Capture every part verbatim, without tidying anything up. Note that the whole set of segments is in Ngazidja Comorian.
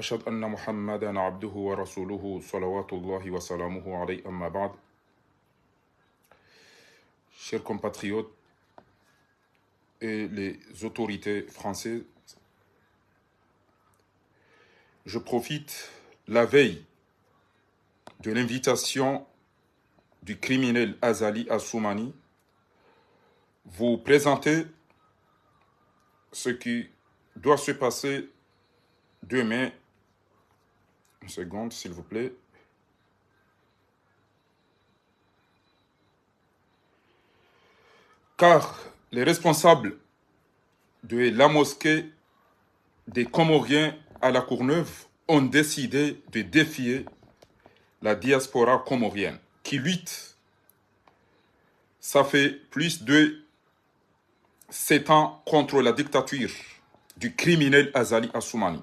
أشهد أن محمدا عبده ورسوله صلوات الله وسلامه عليه، أما بعد. Chers compatriotes et les autorités françaises, je profite, la veille de l'invitation du criminel Azali Assoumani, vous présenter ce qui doit se passer demain. Une seconde, s'il vous plaît. Car les responsables de la mosquée des Comoriens à La Courneuve ont décidé de défier la diaspora comorienne qui lutte, ça fait plus de sept ans, contre la dictature du criminel Azali Assoumani.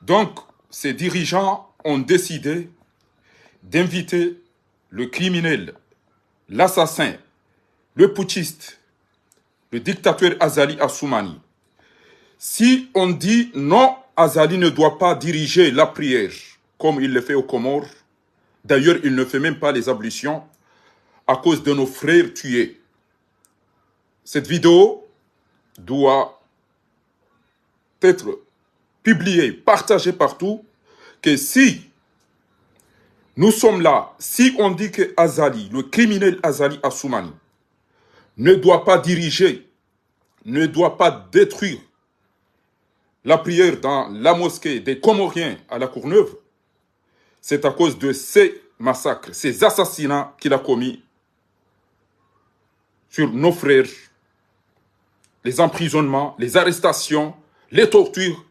Donc, ces dirigeants ont décidé d'inviter le criminel, l'assassin, le putschiste, le dictateur Azali Assoumani. Si on dit non, Azali ne doit pas diriger la prière comme il le fait aux Comores. D'ailleurs, il ne fait même pas les ablutions à cause de nos frères tués. Cette vidéo doit être publiée, partagée partout, que si nous sommes là, si on dit que Azali, le criminel Azali Assoumani, ne doit pas diriger, ne doit pas détruire la prière dans la mosquée des Comoriens à La Courneuve, c'est à cause de ces massacres, ces assassinats qu'il a commis sur nos frères, les emprisonnements, les arrestations, les tortures.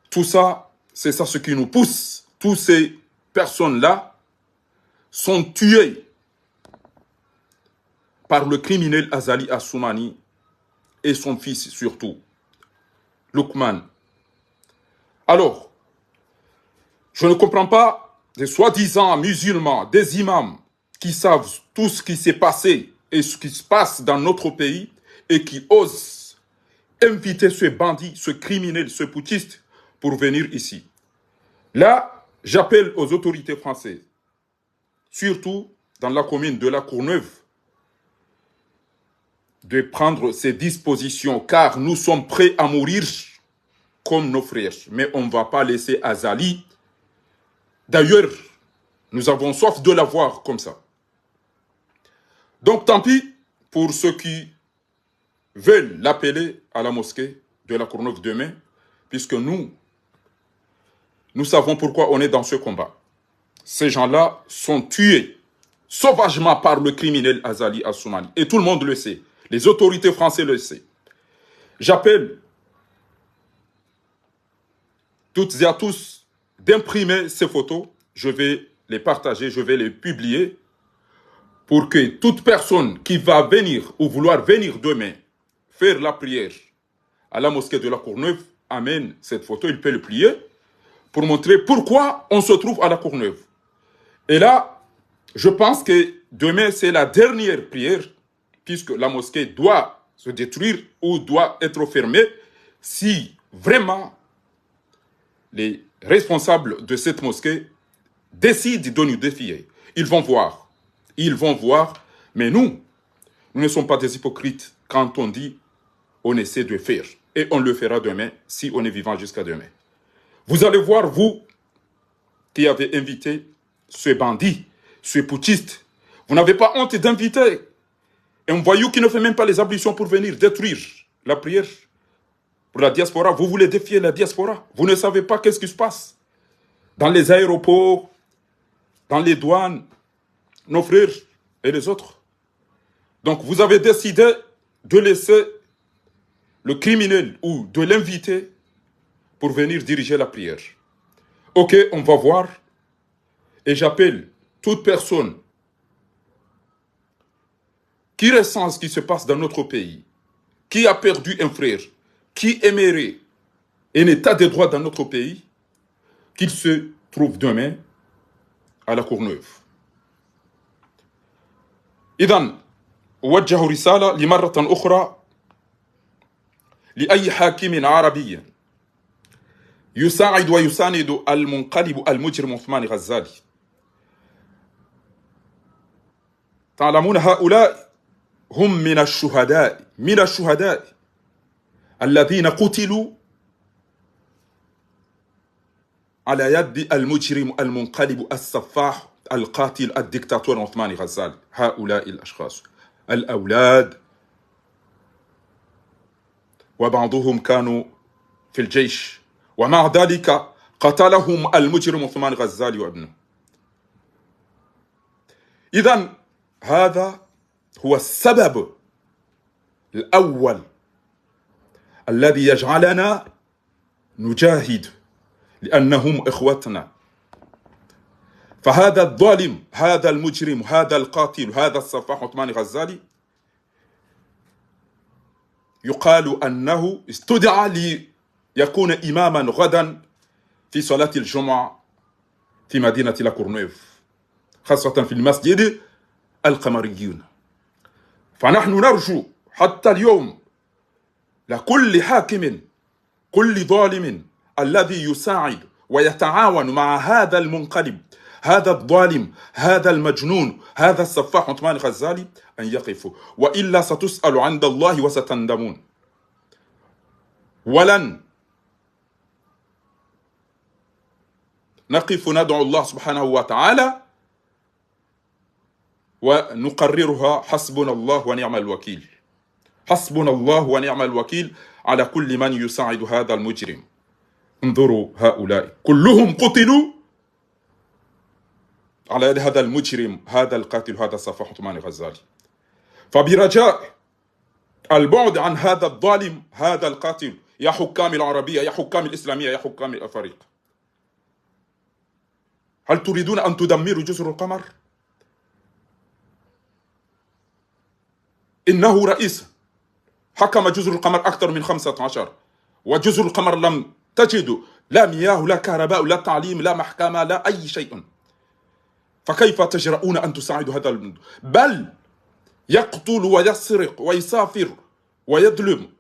Tout ça, c'est ça ce qui nous pousse. Toutes ces personnes-là sont tuées par le criminel Azali Assoumani et son fils surtout, Loukman. Alors, je ne comprends pas des soi-disant musulmans, des imams qui savent tout ce qui s'est passé et ce qui se passe dans notre pays et qui osent inviter ce bandit, ce criminel, ce putschiste pour venir ici. Là, j'appelle aux autorités françaises, surtout dans la commune de La Courneuve, de prendre ces dispositions, car nous sommes prêts à mourir comme nos frères. Mais on ne va pas laisser Azali. D'ailleurs, nous avons soif de l'avoir comme ça. Donc, tant pis pour ceux qui veulent l'appeler à la mosquée de La Courneuve demain, puisque nous, nous savons pourquoi on est dans ce combat. Ces gens-là sont tués sauvagement par le criminel Azali Assoumani. Et tout le monde le sait. Les autorités françaises le savent. J'appelle toutes et à tous d'imprimer ces photos. Je vais les partager, je vais les publier pour que toute personne qui va venir ou vouloir venir demain faire la prière à la mosquée de La Courneuve amène cette photo, il peut le plier pour montrer pourquoi on se trouve à La Courneuve. Et là, je pense que demain, c'est la dernière prière, puisque la mosquée doit se détruire ou doit être fermée si vraiment les responsables de cette mosquée décident de nous défier. Ils vont voir. Ils vont voir. Mais nous, nous ne sommes pas des hypocrites quand on dit on essaie de faire. Et on le fera demain si on est vivant jusqu'à demain. Vous allez voir, vous qui avez invité ce bandit, ce putschiste. Vous n'avez pas honte d'inviter un voyou qui ne fait même pas les ablutions pour venir détruire la prière pour la diaspora. Vous voulez défier la diaspora. Vous ne savez pas qu'est-ce qui se passe dans les aéroports, dans les douanes, nos frères et les autres. Donc vous avez décidé de laisser le criminel ou de l'inviter pour venir diriger la prière. Ok, on va voir. Et j'appelle toute personne qui ressent ce qui se passe dans notre pays, qui a perdu un frère, qui aimerait un état de droit dans notre pays, qu'il se trouve demain à La Courneuve. إذن أوجه رسالة لمرة أخرى لأي حاكم عربي يساعد ويساند المنقلب المجرم عثمان غزالي. تعلمون، هؤلاء هم من الشهداء، من الشهداء الذين قتلوا على يد المجرم المنقلب السفاح القاتل الدكتاتور عثمان غزالي. هؤلاء الأشخاص، الأولاد، وبعضهم كانوا في الجيش، ومع ذلك قتلهم المجرم عثمان غزالي وابنه. إذن هذا هو السبب الأول الذي يجعلنا نجاهد، لأنهم إخوتنا. فهذا الظالم، هذا المجرم، هذا القاتل، هذا السفاح عثمان غزالي يقال أنه استدعى ليكون إماما غدا في صلاة الجمعة في مدينة لاكورنيف، خاصة في المسجد القمريون. فنحن نرجو حتى اليوم لكل حاكم، كل ظالم الذي يساعد ويتعاون مع هذا المنقلب، هذا الظالم، هذا المجنون، هذا السفاح عثمان غزالي، أن يقفوا، وإلا ستسأل عند الله وستندمون. ولن نقف ندعو الله سبحانه وتعالى ونقررها: حسبنا الله ونعم الوكيل. حسبنا الله ونعم الوكيل على كل من يساعد هذا المجرم. انظروا هؤلاء كلهم قتلوا على يد هذا المجرم، هذا القاتل، هذا السفاح عثمان غزالي. فبرجاء البعد عن هذا الظالم، هذا القاتل، يا حكام العربية، يا حكام الإسلامية، يا حكام الأفارقة. هل تريدون أن تدمروا جزر القمر؟ إنه رئيس حكم جزر القمر أكثر من خمسة عشر، وجزر القمر لم تجد لا مياه، لا كهرباء، لا تعليم، لا محكمة، لا أي شيء. فكيف تجرؤون أن تساعدوا هذا الم-، بل يقتل ويسرق ويسافر ويظلم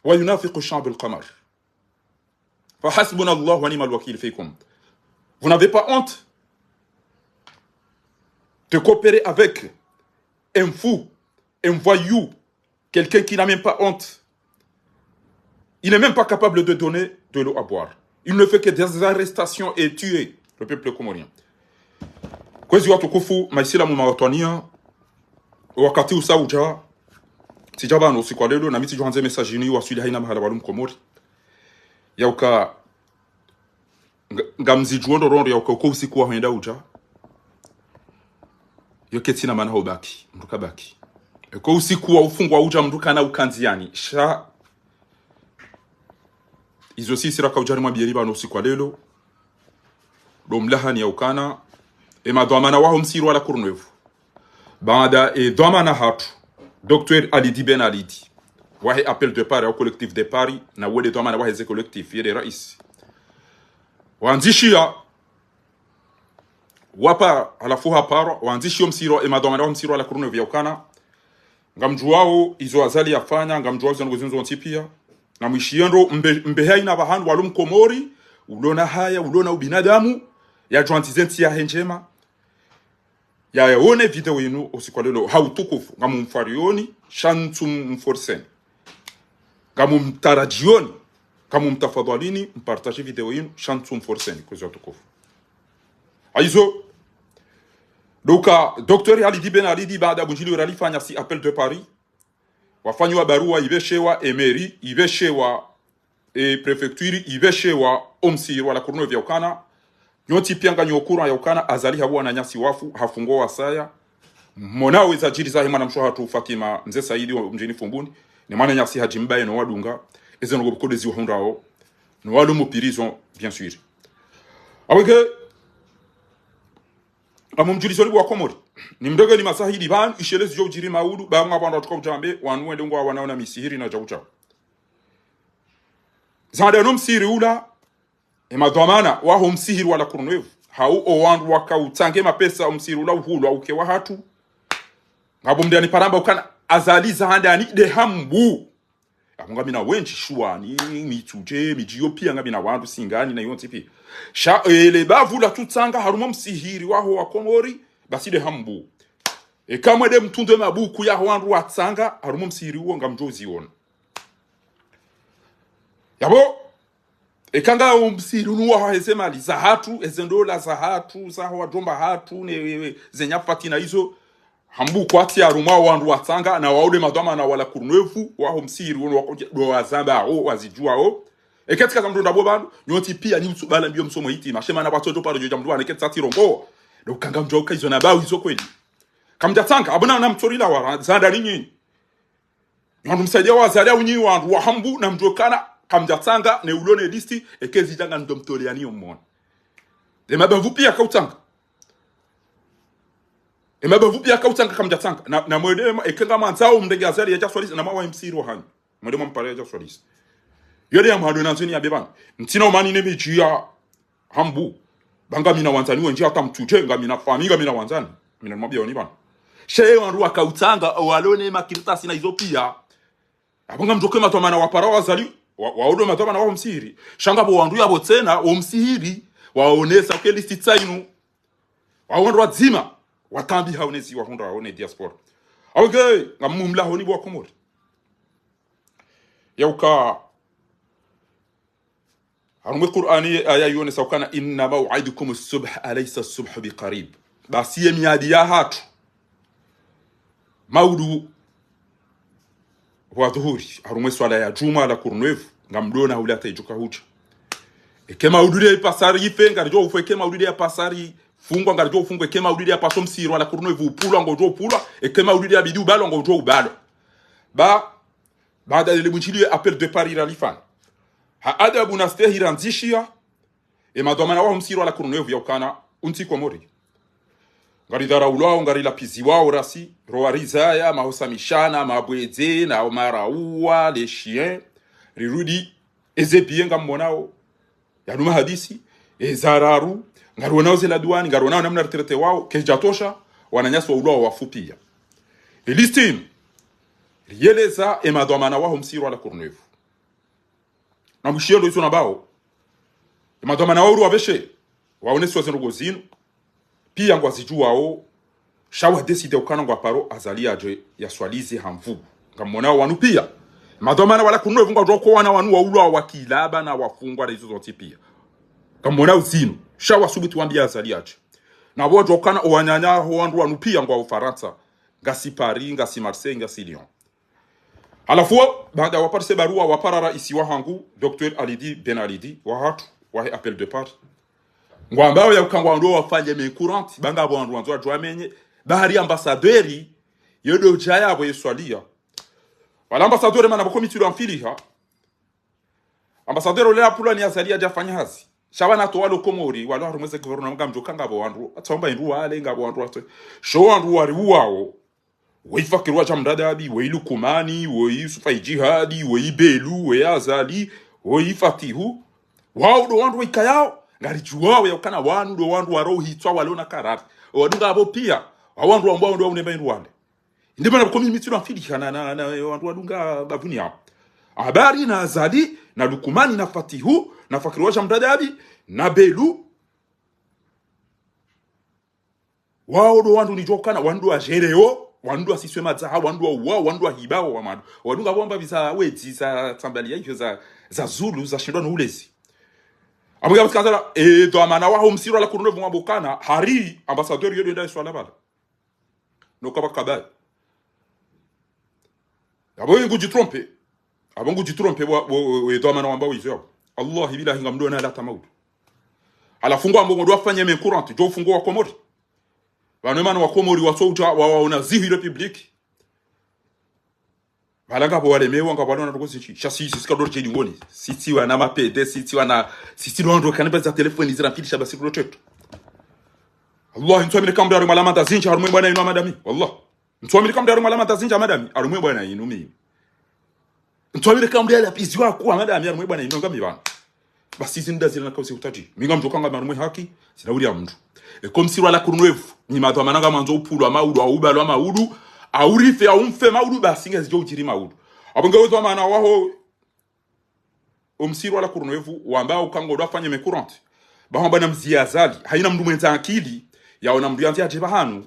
وينافق الشعب القمر. فحسبنا الله ونعم الوكيل فيكم. Vous n'avez pas honte de coopérer avec un fou, un voyou, quelqu'un qui n'a même pas honte. Il n'est même pas capable de donner de l'eau à boire. Il ne fait que des arrestations et tuer le peuple comorien. Kwezi watukufu, maisilamu mawatwaniya, wakati usa uja, tsidja pvanu usiku wa leo, na mi tsidjo handza message inu iwaswili hayina mahala walo Mkomori. Yauka, nga-, ngamzidjuo ndrongoo yauka uko usiku wa hwenda uja, yo ketsina mana ho baki, mndru kabaki. Uko usiku wa ufungwa uja mndru kana ukandziyani. Sha izo sisi raka uja rimwambiyeni pvanu usiku wa leo, ndo mlahani yaukana, e madhwamana waho msihiri wa La Courneuve, baada e dhwamana hatru, Docteur Alidi Ben Alidi, wahe Appel de Paris, au Collectif de Paris, na wende dhwamana wahe ze collectif, yende raisi, wandzishiya, wapva, halafu haparwa, wandzishiyo msihiri wa, e madhwamana waho msihiri wa La Courneuve yaukana, ngamdjuwao izo Azali yafanya, ngamdjuwao izo ndrongoo zinu zontsi piya. Namwishiye ndro mbe, mbe hayina pvahanu walo Mkomori, ulo na haya, ulo na ubinadamu, yadjo andzi ze ntsi yahe ndjema, ya, yaone video inu usiku wa leo, ha utukufu, ngamumfarioni, sha ntsu mforseni. Ngamumtaradjioni, ngamumtafadhwalini, mpartage video inu, sha ntsu mforseni, kwezi watukufu. Hayizo, donc, Docteur Alidi Ben Alidi, baada bundjiliyo ralifanya si Appel de Paris, wafanyiwa baruwa, ipveshewa e mairie, ipveshewa e préfecture, ipveshewa o msihiri wa La Courneuve yaukana, nyontsi piya nganyo courant yaukana, Azali hapvo wananyasi wafu, hafungwa wasaya. Mona we zadjiri zahe mwanamshe hatru Fatima Mze Saidi wa mdjini Fumbuni, ne mwananyasi hadjimbaye no wadunga, eze ndrongoo bukodezi wahundrao, no walo mu prison, bien sûr. Aweke, ngamumdjulizoni bo Wakomori. Nimrenge ni mazahidi pvanu, ishelezo djo udjiri maudu, ba ngapvo wandru watsuka udjambe, wanu wende ngwa wanaona misihiri na djau djau. Zanda no msihiri ula, e madhwamana waho msihiri wa La Courneuve, hau o wandru waka utsange mapesa o msihiri ula uhulwa uke wahatru. Ngapvo mndru yanipara amba ukana Azali za handani nde hambu. Apvo ngamina wendji Shuwani, Mitsudje, midji yo piya ngamina wandru Singani na yontsi piya. Sha, ele bavu la tsutsanga harumwa msihiri waho wa Komori, basi nde Hambu. Eka mwende mtrundre mabuku yaho wandru watsanga, harumwa msihiri uwo ngamdjo ziona. Yapvo, eka nga omsihiri unu waho heze mali zahatru, eze ndola zahatru, zaho wadjomba hatru, ne, ne, ze nyafati na izo, Hambu kwatsi harumwa wandru watsanga, na wao nde madhwamana wa La Courneuve, waho msihiri unu wako, ndo wazamba wo, wazidjuwa wo. Eka tsi kaza mndru ndapvo pvanu, nyontsi piya ni mtsubala mbiyo msomo hitima, she mana pvatsodjo paro djo dja mndru wane ketsa tsi rongowa. Ndo uka ngamdjo uka izo na bawu izo kweli. Kamdjatsanga, apvo na mtsorila wara, zanda ni nyinyi. Wandru msaidiya wa Azali au nyi wandru wa Hambu na mdjokana, kamdjatsanga, ne ulo ne listi, eke zidja nga ndo mtoleyani yo mona. E mabavu piya kautsanga. E mabavu piya kautsanga kamdjatsanga. Na, na mwende ma, eke ngamwandzao mndrenge Azali yadja swalize, na mwawa msihiri wahanyu. Mwende mwampare yadja swalize. Yo nde ya mwando nandzeni ya bebani. Ntsina umani ne midji ya Hambu. Ba ngamina wandzani wendji hata Mitsudje, ngamina fami, ngamina wandzani. Mina nimwambiyoni pvanu. She wandru wakautsanga, walo ne makaratasi na izo piya. Apvo ngamdjo uka madhwamana wapara wa Azali, wa, wao ndo madhwamana waho msihiri. Sha ngapvo wandru yapvo tsena, wo msihiri, waonesa uka listi tsi inu. Wao wandru wadzima, watambi haonesi wahundra, waone diaspora. Apvo nge, ngamumlahoni bo wa Komori. Yauka, harumwa Kur'ani, aya yonesa ukana, "Inna maw'idakumu subh, alaysa subhu biqarib." Basi ye miadi yahatru. Maudu wa dhuhuri, harumwa swala ya djumwa La Courneuve, ngamdjo ona hule hata idjoka hudja. Eke maudu nde pasari ife, ngaridjo ufe, eke maudu nde ya pasari fungwa, ngaridjo ufungwa, eke maudu nde ya paso msihiri wa La Courneuve upvulwa, ngodjo upvulwa, eke maudu nde ya bidi ubalwa, ngodjo ubalwa. Ba, baada lele mwindjiliyo appel de Paris ralifanya. Ha adabu na stehi randzishiya, e madhwamana waho msihiri wa La Courneuve yaukana, untsi Komori. Ngaridharaulwao, ngarilapiziwao rasi, rowarizaya, mahosamishana, mabwedze, na marauwa, les chiens, rirudi, eze piya ngammonao, yanu mahadisi, e zararu, ngarionao ze ladwani, ngarionao namna ritrete wao, kedjatosha, wananyasi waulwao wafu piya. E listi inu, riyeleza e madhwamana waho msihiri wa La Courneuve. Na mwishiyo ndo izo nambao. E madhwamana wa uru wapveshe, waonesiwa ze ndrongoo zinu. Piya ngwazidjuwao, sha wadeside ukana ngwaparo Azali yadje yaswalize ha nvu. Ngammonao wanu piya. E madhwamana wa La Courneuve ngwadjo uka wana wanu waulwa wakilaba na wafungwa na izo zontsi piya. Ngammonao zinu. Sha wasubutu wambiya Azali yadje. Na wadjo ukana owananya ho wandru wanu piya ngwa Ufarantsa. Ngasi Paris, ngasi Marseille, ngasi Lyon. Halafu, baada waparise baruwa wapara raisi wahangu, Docteur Alidi Ben Alidi, wahatru, wahe Appel de Paris. Ngwambao yauka ngwandro wafanye main courante, ba ngapvo wandru wandzo wadjo wamenye, ba hari ambassadeur, yo ndo djaya apvo yeswaliya. Wala ambassadeur mana pvoko mitsulo amfiliha. Ambassadeur ole apvulwa ni Azali yadja fanya hazi. Sha wana to walo Komori, walo harumwa ze gouvernement ngamdjo uka ngapvo wandru, atsaomba indru wale ngapvo wandru atso. Sho wandru wariuwao. Woyi Fakiri wa Jamdadabi, woyi Lukumani, woyi Yusufa Idjihadi, woyi Belu, woyi Azali, woyi Fatihu. Wao ndo wandru waikayao, ngaridjuwao yaukana wanu ndo wandru waro uhitswa walo na karari. Owandru ngapvo piya, wao wandru wambwa wandru wauneba indru wale. Inde mana pvoko mitsulo amfiliha na, na, na, wandru wadunga bavuni yao. Habari na Azali, na Lukumani, na Fatihu, na Fakiri wa Jamdadabi, na Belu, wao ndo wandru nidjo ukana, wandru wa gérer wo, wandru wasiswe madzaha, wandru wauwao, wandru wahibao wa mwando. Wandru ngapvo wamba pvi za wedzi, za tsambaliya, izo za, za zulu, za shindwa no ulezi. Amwe ngapvo tsikazala, e, dhwamana waho msihiri wa La Courneuve ngwambao ukana, hari ambassadeur yo ndo enda yeswala pvala. No kaba kabayi. Apvo ngudjitrompe. Apvo ngudjitrompe wa, wa, wa, wa dhwamana wambao izo yapvo. Wallahi billahi ngamdjo ona lata maudu. Halafu ngwambao ngudjo wafanye main courante, djo ufungo wa Komori. Pvanu emana wa Komori watso udja, wa, waona zihu ile public. Pvala ngapvo walemewa, ngapvo walona ndrongoo zindji. Sha si, si, si kadoro djeli ngoni. Si, si wana mapede, si, si wana, si, si ndo wandru kanipa za telefoni zira mfili sha basi kulo tetu. Wallahi, ntsuamini kamdru harumwa lamanda zindji, harumwa bwana inu amadami. Wallah. Ntsuamini kamdru harumwa lamanda zindji amadami, harumwa bwana inu mimi. Ntsuamini kamdru yalapiziwa ku amadami, harumwa bwana inu ngami pvanu. Basi zinu nda zila nakausi utati. Mi ngamdjo uka ngami harumwa haki, sina uri ya mndru. E comme si rwa La Courneuve, ni madhwamana ngamwandzo upvulwa maudu, au ubalwa maudu, au rife, au mfe maudu, basi ngazidjo udjiri maudu. Apvo nge wedhwamana waho omsihiri wa la Courneuve, wamba uka ngodo afanye main courante. Ba hamba namzie Azali. Haina mndru mwendza akili, yaona mndru yandzi yadje pvahanu.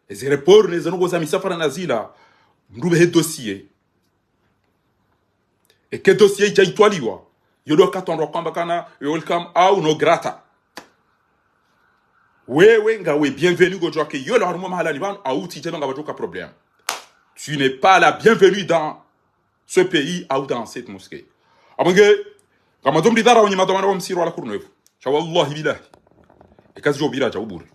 Eze report neze ndrongoo za misafara na zila, mndru pvehe dossier. Eka dossier idja itwaliwa, yo ndo wakati wandru wakwamba kana, you're welcome, au no grata. Wewe ngawe bienvenue ngodjo wake yolo harumwa mahalani pvanu, au tsi djema ngapvadjoka problème. Tu n'es pas la bienvenue dans ce pays ou dans cette mosquée. Apvo nge, ngamandzo mridharau nyi madhwamana wa msihiri wa la Courneuve. Sha wallahi billahi. Eka zidjo pvira dja ubure.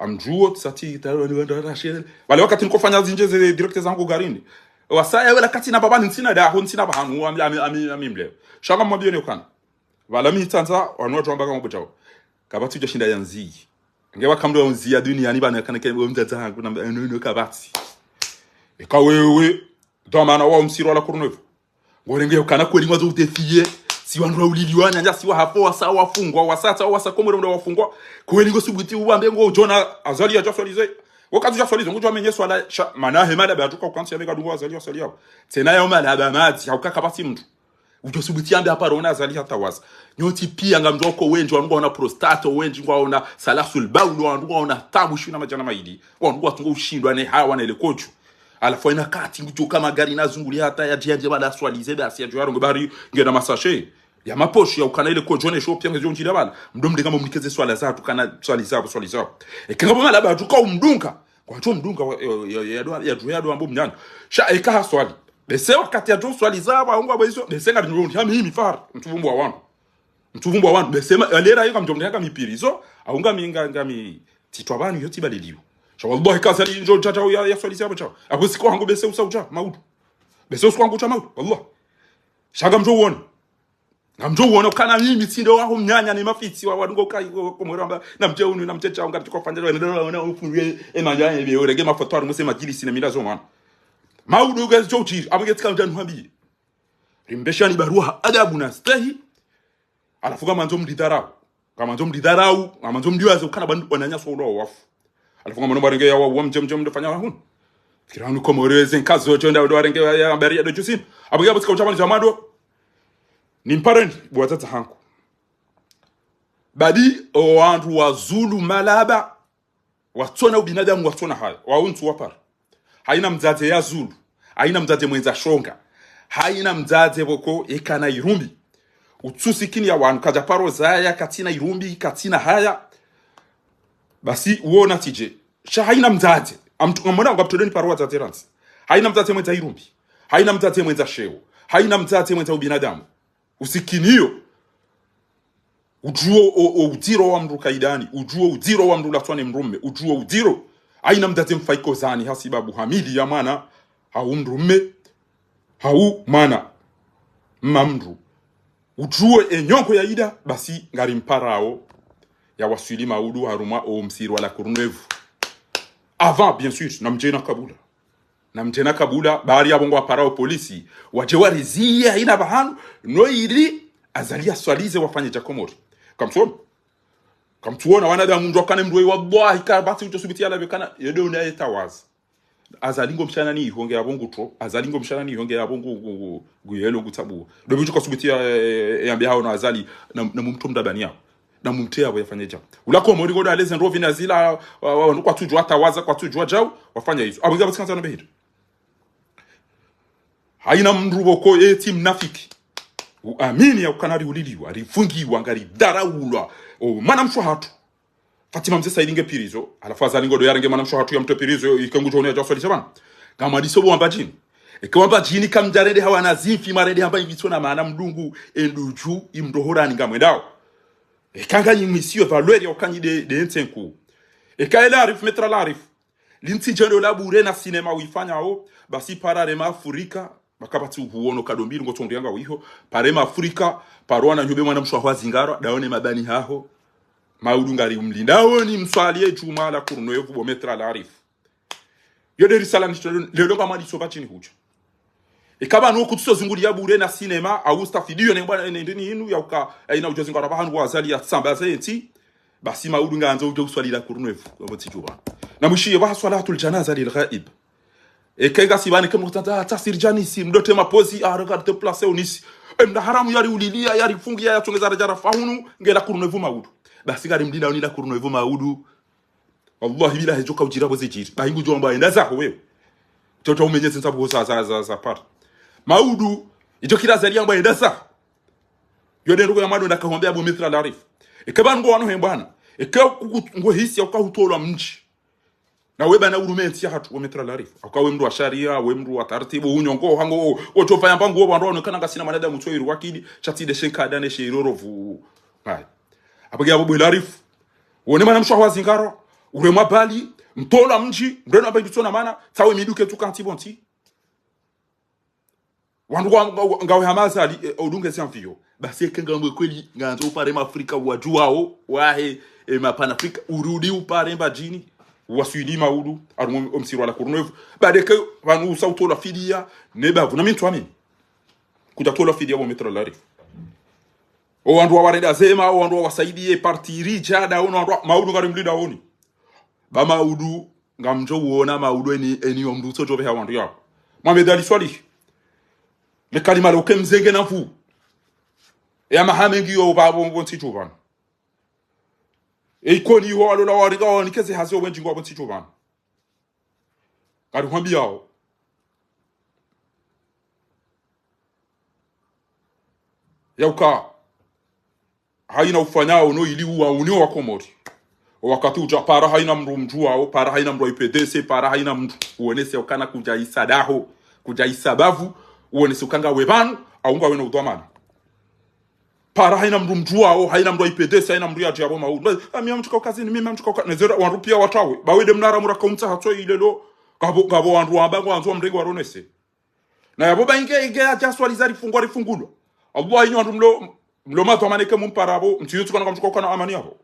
Ngamdjuo tsati talo ni wenda rashel. Pvale wakati nikofanya zindji ze direct zangu garini. Wasaya wela kati na pvapvani ntsina daho, ntsina pvahanu, ami, ami, ami, ami mleo. Sha ngamwambiyo ne ukana. Pvala mi tsandza, wanu wadjo wamba kama budjao. Kapvatsi udja shinda yandzi. Nge waka mndru yandzi ya duniani pvanu yakana ke mdzadze hangu na, no, no, kapvatsi. Eka wewe, dhwamana wa omsihiri wa la Courneuve. Ngorenge yokana kweli ngwandzo udéfier. Si wandru wauliliwa, nyanya si wahafa, wasa wafungwa, wasa tsa, wasa Komori mndru wafungwa. Kweli ngosubuti uwambe ngodjo ona Azali yadja swalize. Wakati yadja swalize, ngodjo amenye swala, sha, mana he malaba yadjuka ukantsi ya meka dungo Azali yaswali yapvo. Tsena ya malaba madzi, hauka kapvatsi mndru. Udjo subuti yambe haparo ona Azali hatawaza. Nyontsi pia ngamdjuo ko wendji, wandru ngwaona prostate, wendji ngwaona salasul bawl, wandru ngwaona tabu shina madjana mayili. Wandru ngwatsungo ushindwa ne hawa na ile kodjo. Halafu haina kati ngudjo kama gari nazungulia hata yadje yadje pvala swalize basi yadjo yaronge bari ngena masashe ya maposhi ya ukana ile kodjo ne sho pia ngezidjo ndjila pvala. Mdo mdenga mumnikeze swala zahatru kana swali zapvo, swali zapvo. Eka ngapvo malaba yadjuka umdunga. Kwadjo mdunga wa, ya, ya, ya, yadjo, yadjo ambo mnyanya. Sha eka haswali. Bese wakati yadjo swaliza, wa ungwa bwezo, bese ngari nyondi, hami himi far, mtsuvumbua wandru. Mtsuvumbua wandru, bese ma, alera yo ngamdjo mdeka mipirizo, au ngami, nga, ngami, titwa pvanu yo tibaliliwa. Sha wallahi ka Azali ndjo dja dja ya, yaswaliza apvo dja. Apvo siku hangu bese usa udja, maudu. Bese usiku hangu udja, maudu, wallah. Sha ngamdjo uona. Ngamdjo uona ukana mimi tsi ndo waho mnyanya ni mafitsi wa wadungo kai ko, ko mwera amba, namdje unu, namdje djao, ngati kofanya, wana, wana, wana, ufunwe, e manya, e, be, orenge mafoto, ari muse madjilisi na mila zo mwana. Maudu, ngezidjo udjiri, apvo nge tsika mdjanu hambi. Rimbeshani barua ha adabu na stehi, halafu ngamandzo mridharau. Ngamandzo mridharau, ngamandzo mriwaze ukana pvanu wananyasi waulo wafu. Halafu ngamano mwarenge ya wa, wa mdje, mdje mdofanya wahunu. Fikira hunu Komori weze nkazo djo nda ndo warenge ya, ya habari ya dodjusini. Apvo nge apvo tsika udja pvanu dja mado. Nimpareni, bo wadzadze hangu. Badi, o wandru wazulu malaba, watsona ubinadamu, watsona haya, wauntsu wapara. Haina mdzadze ya zulu, haina mdzadze mwendza shonga, haina mdzadze pvoko ekana irumbi. Utsusikini ya wanu, kadja paro zaya, katsina irumbi, katsina haya. Basi, uona tije. Sha haina mdzadze, amtu, ngamona ngaptoleni paro wadzadze randzi. Haina mdzadze mwendza irumbi, haina mdzadze mwendza sheo, haina mdzadze mwendza ubinadamu. Usikiniyo. Udjuo o, o udziro wa mndru kaidani, udjuo udziro wa mndru latswa ne mdrume, udjuo udziro. Haina mdzadze mfa ikozani hasibabu hamili ya mwana, hau mdrume, hau mwana. Mma mndru. Udjuo enyongo ya ida, basi ngarimparao ya waswili maudu harumwa omsihiri wa la Courneuve. Avant, bien sûr, namdje na kabula. Namdje na kabula, bari apvo ngwaparao polisi, wadje wariziye haina pvahanu, no ili Azali yaswalize wafanye dja Komori. Kamtsuona. Kamtsuona wanadamu mndru akane mndru we wallahi kapvatsi udjo subuti yalawe kana, yede una yetawaza. Azali ngo mshana ni ihonge yapvo ngutro, Azali ngo mshana ni ihonge yapvo ngu, ngu, ngu, ngu yelo ngutsabu. Dobi udjo kasubuti ya, e, e, yambe hao na Azali, na, na mumtro mdabani yao. Na mumtse yapvo yafanye djao. Ula Komori ngodo aleze ndrovi na zila, wa, wa, wanu kwatsudjua tawaza, kwatsudjua djao, wafanya izo. Apvo nge apvo tsikanza na behiri. Haina mndru pvoko eti mnafiki. Uamini ya ukana riuliliwa, rifungiwa, ngaridharaulwa. O mwana mshe hatru. Fatima Mze Saidi nge pirizo. Halafu Azali ngodo yarenge mwana mshe hatru yamtwe pirizo, ike ngudjo one yadja swalisha pvanu. Ngamwadiso bo wamba djini. Eke wamba djini kamdjarende hawa na zimfi, mwarende hamba ivitso na maana mdungu, endudju, imdohorani ngamwendao. Eka nganyi mwisiyo valeur ya ukanyi de, de ntsenku. Eka ela Arif, maître la Arif. Lintsi djendo la bure na sinema uifanyao, basi para rema Afrika, bakapvatsi uhuono kadombili ngo tsongrianga wiho, parema Afrika, paro wana nyobe mwana mshe waho azingarwa, daone mabani haho, maudu ngari umlindao ni mswaliye djumwa la Courneuve bo maître la Arif. Yo de risala ni lelo ngamwadiso pvadjini hudja. Eka pvanu kutso zunguliya bure na sinema, au stafidiyo ne bwana ne ndini inu ya uka, haina udjo zingara pvahanu wa Azali ya tsamba zentsi, basi maudu ngandzo udjo uswali la Courneuve, apvo tsidjuwa. Na mwishiye pvaha swalatul janaza lil ghaib. Eka ngasi pvanu eka mndru katata, ah, tasiri djanisi, mndru te mapozi, ah, regarde place unisi. E mndru haramu yari ulilia, yari fungia, yatsongeza radjara fahunu, nge la Courneuve Maudu. Basi ngari mlinda uni la Courneuve Maudu. Wallahi billahi, djoka udjira pvo zidjiri. Bahi ngudjo amba enda zaho wewe. Toto umenyeze nsabu za, za, za, za para. Maudu, idjo kila zali amba enda zaho. Yo de ndoko ya mado ndakahwambia bo Maître Larif. Eke pvanu ngo wano hembwana. Eke kuku ngo hisi ya ukahutolwa mdji. Na we bana urume ntsi ya hatru, we Maître Larif. Aka we mndru wa sharia, we mndru wa taratibu, unyongo, hango, o, o, tsofa ya mpangu, o, wandru wano kana ngasina mwanadamu tso iru wakili, shatsi de shenkada ne she irorovu. Hai. Apvage abo bwe Larif. Wone mana mshwa wa zingaro, uremwa bali, mtolwa mdji, mreno amba idutsona mana, tsawe miduke tuka ntsi pvo ntsi. Wandru wa, nga, ngawe hama Azali, e, udunge zi avion. Basi eke ngamwe kweli, ngandzo upare ma Afrika wadjuwao, wahe, e, ma panafrika, urudi upare Mbadjini, waswili Maudu, harumwa o msiru wa la Courneuve. Baada eke, pvanu usa utolwa fidia, ne bavu, na mi ntsu amini. Kudja tolwa fidia bo Maître Larif. O wandru wa warenda zema, o wandru wa wasaidie, parti ridja, da ono wandru wa, Maudu ngari mlinda oni. Ba Maudu, ngamdjo uona Maudu eni, eni yo mndru utsodjo pveha wandru yao. Mohamed Ali Soilihi. Le kalima loke mzenge na mvu. Ya maha mengi yo pvapvo pvo ntsi dju pvanu. E Ikoni ho walola waringa wanikeze hazi yo wendji ngo pvo ntsi dju pvanu. Kari hwambiao. Yauka. Haina ufanyao no ili uwa unio wa Komori. O wakati udja para haina mndru mdjuwao, para haina mndru wa I P D C, para haina mndru uonese ukana kudja isa daho, kudja isa bavu, uonese uka ngawe pvanu, au ngawe na udhwamana. Para haina mndru mdjuwao, haina mndru wa I P D C, haina mndru yadji abo Maudu. Ba, ami amtsuka ukazini, mimi amtsuka uka, nezera wandru pia watrawe. Ba we de mnara mura kaumtsa hatso ilelo, ngapvo, ngapvo wandru wamba ngwandzo wa mrengo waronese. Na yapvo ba inge, inge yadja swali za rifungwa rifungulwa. Wallahi inyi wandru mlo, mlo madhwamana eke mumpara apvo, mtsi yotsi kana ngamtsuka ukana amani yapvo.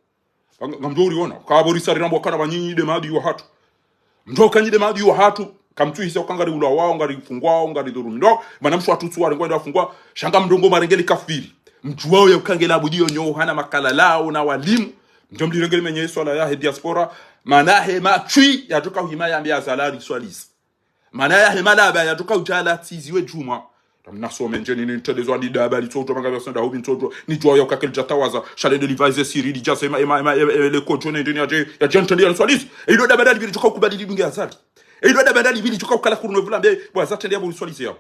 Nga, ngamdjo uriona. Kapvo risari rambwa kana pvanyinyi de maadui wa hatru. Mdjo uka nyi de maadui wa hatru, kamtsuhisa uka ngari ulawao, ngari fungwao, ngari dhulumilwao, mana msho watru tsuwari ngwenda wafungwa, sha ngamdjo ngo marengeli kafiri. Mdjuwao ya uka ngela budi yo nyo hana makala lao na walimu. Mdjo mlirengeli menye swala yahe diaspora, mana he matswi yadjoka uhima yambe Azali riswalisi. Mana yahe malaba yadjoka udjala tsiziwe djumwa. Tamna some ndje nini nitendezwa ni daba litsodjo manga bia sonda hubi ntsodjo. Nidjuwa ya uka keli djatawaza. Shale de livaize siri lidja sema ema, ema, ema, ema, le kodjo ne ndeni yadje, yadje ntende ya nswalisi. E ilo daba dali bili djoka ukubali lidunge Azali. E ilo daba dali bili djoka ukala Courneuve lambe, bo Azali tende ya bo nswalisi ya.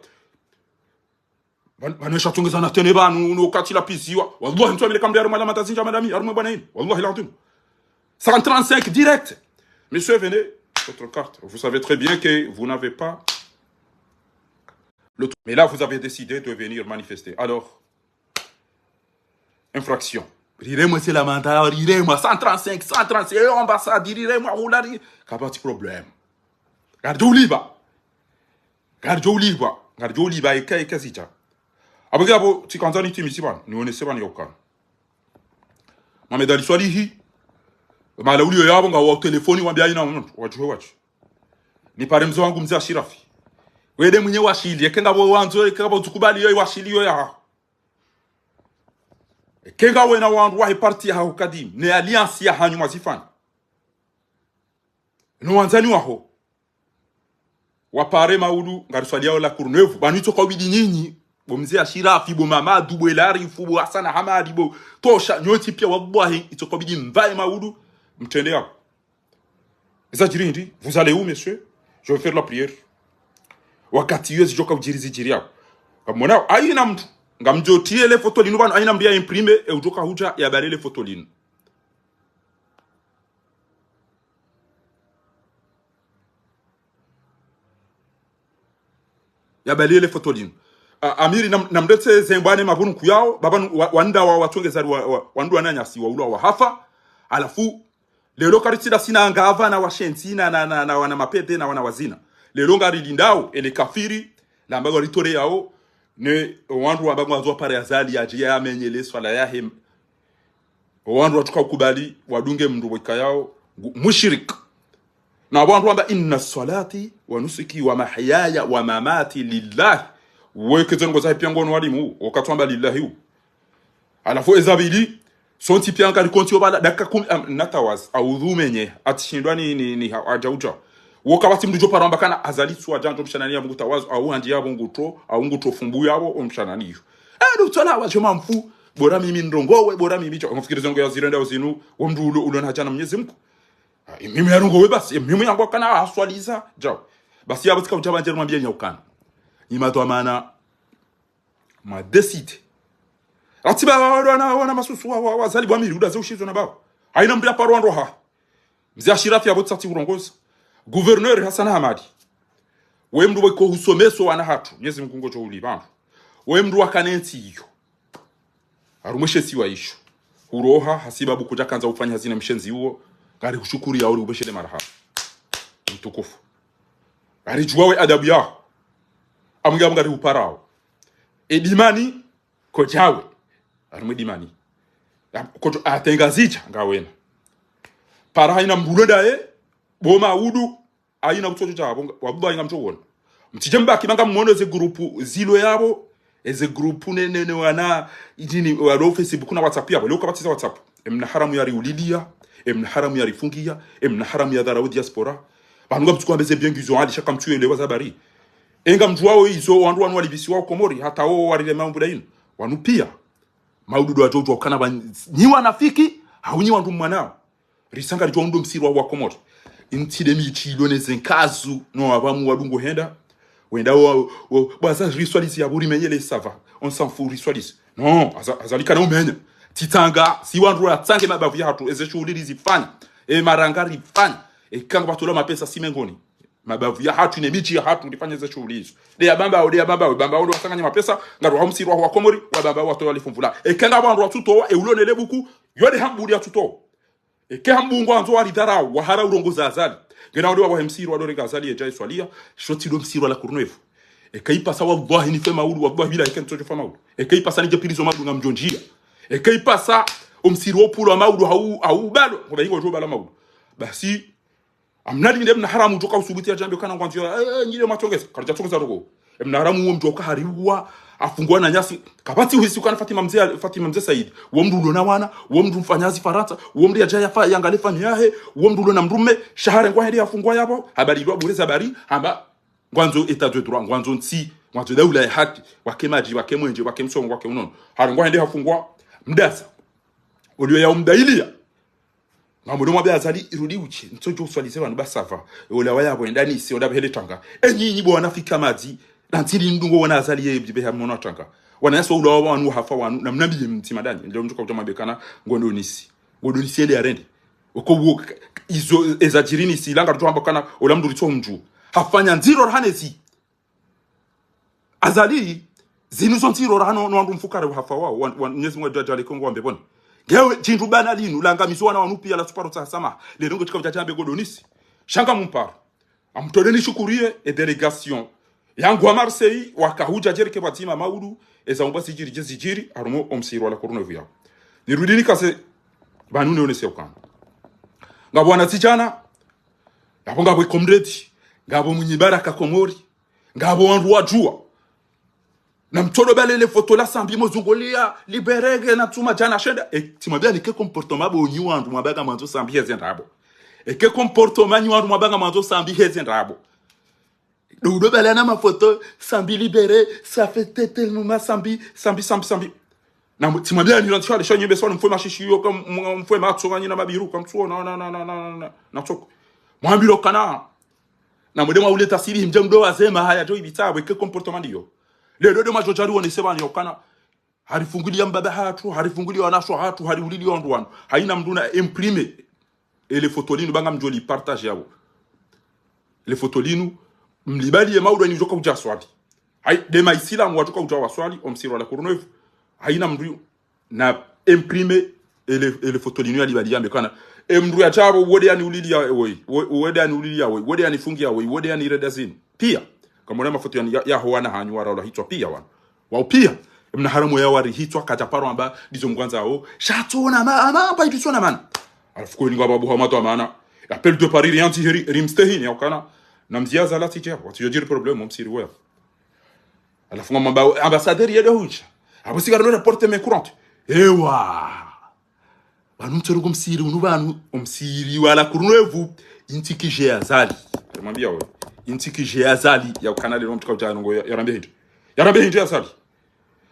Pvan-, pvanu esha tsongeza na tene pvanu, no kati la piziwa. Wallahi, ntsu amile kamde harumwa la matazinja madami, harumwa bwana inu. Wallahi l'adhim. Cent trente-cinq direct. Monsieur, venez, votre carte. Vous savez très bien que vous n'avez pas le, mais là, vous avez décidé de venir manifester. Alors, infraction. Riremwe c'est lamentable, riremwe cent trente-cinq, cent trente-cinq, eh, ambassade, riremwe, oulari. Kapvatsi problème. Ngardjo ulipva. Ngardjo ulipva. Ngardjo ulipva, eka, eka zidja. Apvo nge apvo, tsikandza nitimizi pvanu, nionese pvanu ya ukana. Mohamed Ali Soilihi, mahala uliyo yapvo, ngawa telefoni wambia haina mndru, wadjuhe wadji. Nipare mze wangu mze Ashirafi. We de mwinyi washili, eke ngapvo wandzo, eke ngapvo tsukubali yo washili yo ya haho. Eke ngawe na wandru wahe parti ya haho kadimu, ne alliance ya hanyu mwazifanya. No wandzani waho. Wapare Maudu, ngariswaliyao la Courneuve, pvanu itsoka ubidi nyinyi, bo mze Ashirafi, bo Mamadu, bo Elarifu, bo Hassan Hamadi, bo Tosha, nyontsi pia wallahi, itsoka ubidi mpvaye Maudu, mtrende yapvo. Eza djiri hindri, vous allez où, monsieur ? Je vais faire la prière. Wakati yo zidjoka udjiri zidjiri yapvo. Ngamwonao, haina mndru, ngamdjo tiye le foto linu pvanu, haina mndru ya imprime, e udjoka hudja, ya bale le foto linu. Ya bale le foto linu. A, Amiri nam-, namretse zembwane mabunu kuyao, baba nu-, wa, wanda wa, watsongeza wa, wa, wandru wananyasi wa ulwa wahafa, halafu, lelo karitsila sina ngapvana washenzi na, na, na, na wana mapete na wana wazina. Lelo ngarilindao, ele kafiri, lamba ngwalitoleyao, ne wandru wamba ngwandzo wapare Azali yadje yamenye le swala yahe. Wandru watsuka ukubali, wadunge mndru wekayao, ngu-, mushrik. Na wandru wamba, "Inna salati wa nusuki wa mahyaya wa mamati lillahi." Weke zengo zahe pia ngono walimu, wakati wamba lillahi u. Halafu eza pvili, sontsi pia ngari konti yo bala, dakika kumi, am, natawazi, audhu menye, atsi shindwa ni, ni, ni, ha, hadja udja. Wo kapvatsi mndru djo paro amba kana Azali tsi wadjandjo mshanani yapvo ngutawazo, au handji yapvo nguto, au nguto fumbu yapvo, o mshanani yo. Eh, ndo tsola wadjo mamfu, bora mimi ndrongowe, bora mimi tso. Ngamfikiri zongo ya zirenda uzinu, wo mndru ulo, ulo na hadja na Mwenyezi Mungu. Ah, mimi yarongowe basi, mimi yangu kana aswaliza, djao. Basi yapvo tsika udja pvandje rimwambie nyi ukana. Nyi madhwamana, ma décidé. Ratiba wa, wa, wana, wana masusu wa, wa, wa Azali bwa miri, udaze ushizo na bawo. Haina mndru ya paro wandru ha. Mze Ashirafi yapvo tsatsi urongoza. Gouverneur Hassan Hamadi. We mndru weko husomeso wana hatru. Mwenyezi Mungu ngodjo ulipva. We mndru wakane ntsi iyo. Harumwa she isiwa isho. Huroha, hasibabu kudja kandza ufanya hazi na mshenzi uwo. Ngari hushukuri ya uri ubeshele marahaba. Mtukufu. Ngari djuwa we adabu yaho. Amwe ngari huparao. E Dimani, kodjawe. Harumwa e Dimani. Ya, kodjo atenga zidja, ngawena. Para haina mndru ulo ndaye, bo Maudu, haina kutsodjo dja, bo nga, wabuba inga mtsowona. Mtsidje mbaki manga mwono ze groupe zilo yapvo, eze groupe ne, ne, ne wana, idjini, walo Facebook na WhatsApp yapvo, leo kapvatsi za WhatsApp. Emna haramu yariulilia, emna haramu yarifungia, emna haramu yadharau diaspora. Pvanu ngamtsuko ambe ze biengi zo hali shaka mtsu yelewa za bari. Enga mdjuwao izo wandru wanu walipvisiwa Komori, hata wo warile mambo da inu. Wanu pia. Maudu ndo wadjo udjuwa ukana ba nyi wanafiki, hau nyi wandru mwanao. Risa ngaridjo undro msirwa wa Komori. Intsi nde midji ilo ne ze nkazu, no apvamu wadungo henda. Wenda wo, wo, bwaza riswalisi ya buri menyele sava. On s'en fout riswalisi. Non, aza, Azali kana umenya. Tsitsanga, si wandru watsange mabavu ya hatru, eze shuhuli rizifanya. E maranga rifanya. E kanga batula mapesa si mengoni. Mabavu ya hatru ne midji ya hatru rifanye ze shuhuli izo. Nde ya Bambao, nde ya Bambao, Bambao ndo watsanganya mapesa, ngaro ha msirwa wa Komori, wa Bambao watowa lifumvula. E kanga wandru watsutowa, e ulo ne le buku, yo nde hambuli ya tsutowa. Eke hambungu wandzo waridharau, wahara urongoza Azali. Ngena wale wawahe msirwa ndo rega Azali yedja iswalia, shoti ndo msirwa la Courneuve. Eke ipasa wallahi nife Maudu, wallahi bila eke ntsodjo fa Maudu. Eke ipasa nidje pilizo Maudu ngamdjo ndjia. Eke ipasa omsirwa opulwa Maudu hau, hau balo, ngoba ingo djo bala Maudu. Basi, amna linde mna haramu djoka usubuti ya djambe kana ngwandzo, eh, eh, nyile matsongeza, karidja tsongeza roko. Emna haramu wo mdru uka hariwa, afungwa na nyasi. Kapvatsi uhisi ukana Fatima Mze, Fatima Mze Said. Wo mndru ulo na wana, wo mndru mfanya hazi Farantsa, wo mndru yadja yafa, yangale fami yahe, wo mndru ulo na mndrume, sha harengwa hende yafungwa yapvo, habari ilwa bure za bari, hamba, ngwandzo état de droit, ngwandzo ntsi, ngwandzo daula ya haki, wake madji, wake mwenje, wake msongo, wake unono. Harengwa hende yafungwa, mdasa. Olio ya umdailia. Ngambo ndo mwambe Azali irudi utshe, ntsodjo uswalize pvanu ba sava. Ola waya bo enda nisi, onda behele tanga. Enyi, nyi bo wanafiki madzi. Na ntsi li ndungo wana Azali ye bibe ha mwono tanga. Wana yaso ula wanu hafa wanu, na mnambi ye mtsi madani. Ndilo mdjuka udja mwambe kana, ngondo nisi. Ngondo nisi ende yarende. Oko wo, izo, eza djiri nisi, langa tutu hamba kana, ola mndru ritso mdju. Hafanya ndziro rahanezi. Azali, zinu zo ndziro rahano no wandru mfukare wahafa wao, wan-, wan-, Mwenyezi Mungu adjadjali Kongo wambe pvoni. Ngewe, djindru bana linu, langa mizo wana wanu pia la suparo tsa samaha. Lero ngo tsika udja djambe ngondo nisi. Sha ngamumparo. Amtoleni shukuriye, e délégation. Yangu wa Marseille, waka hudja djereke pvadzima Maudu, eza umba zidjiri, dje zidjiri, harumwa omsirwa la Courneuve yao. Nirudi nikase, pvanu ne onese ukana. Ngapvo wana zidjana, ngapvo ngapvo comrade, ngapvo Mwinyi Baraka Komori, ngapvo wandru wadjuwa. Na mtsodo bale le foto la Sambi mozungulia, libéré nge na tsuma djana shenda. E, tsimwambia ni ke comportement bo nyi wandru mwabanga mwandzo Sambi heze ndrabo. E ke comportement nyi wandru mwabanga mwandzo Sambi heze ndrabo. Ndo udo bale na mafoto, Sambi libéré, ça fait te-, tellement Sambi, Sambi, Sambi, Sambi. Na mu-, tsimwambia ni ranti hale, sha nyembe swa, mfwe mashishi yo, ka m-, mfwe matso, ka nyina mabiru, ka mtsuo, na, na, na tsoko. Mwambilo kana. Na mwende mwaule tasiri, mdje mdo wazema haya, djo ibitsa, weke comportement ndiyo. Lelo ndo madjodjari wonese pvanu ya ukana. Harifungulia mbaba hatru, harifungulia wanasho hatru, hariulilia wandru wanu. Haina mndru na imprimer. Ele foto linu banga mdjo li partager yapvo. Ele foto linu, mlibali ye Maudu ni djoka udja swali. Hai, nde maisilamu wadjoka udja waswali, omsirwa la Courneuve. Haina mndru na imprimer ele, ele foto linu ya libali yambe kana. E mndru ya djapvo, wode yani ulilia woi, wo-, wode yani ulilia woi, wode yani fungia woi, wode yani reda zinu. Pia, kamona mafoto yani ya, ya ho wana hanyu waraula hitswa pia wanu. Wao pia, emna haramu ya wari hitswa kadja paro amba, ndizo mgwandzao. Sha tsona ma, ama, amba itu tsona man. Halafu kweli ngapvo abu hamatu amana. Appel de Paris, rien ti heri, rimstehini, ya ukana. Na mzia Azali tsidje, watsidjo djiri problème, omsiri wewe. Halafu ngamwamba, ambassadeur yede hudja. Apvo sigara no porte main courante. Ewa. Pvanu mtsorongo msiri unu pvanu, omsiri wa la Courneuve, intsi kidje ya Azali. Namwambia wewe. Intsi kidje Azali ya ukana leo mtsuka udja ndrongo ya, yarambe hindri. Yarambe hindri Azali.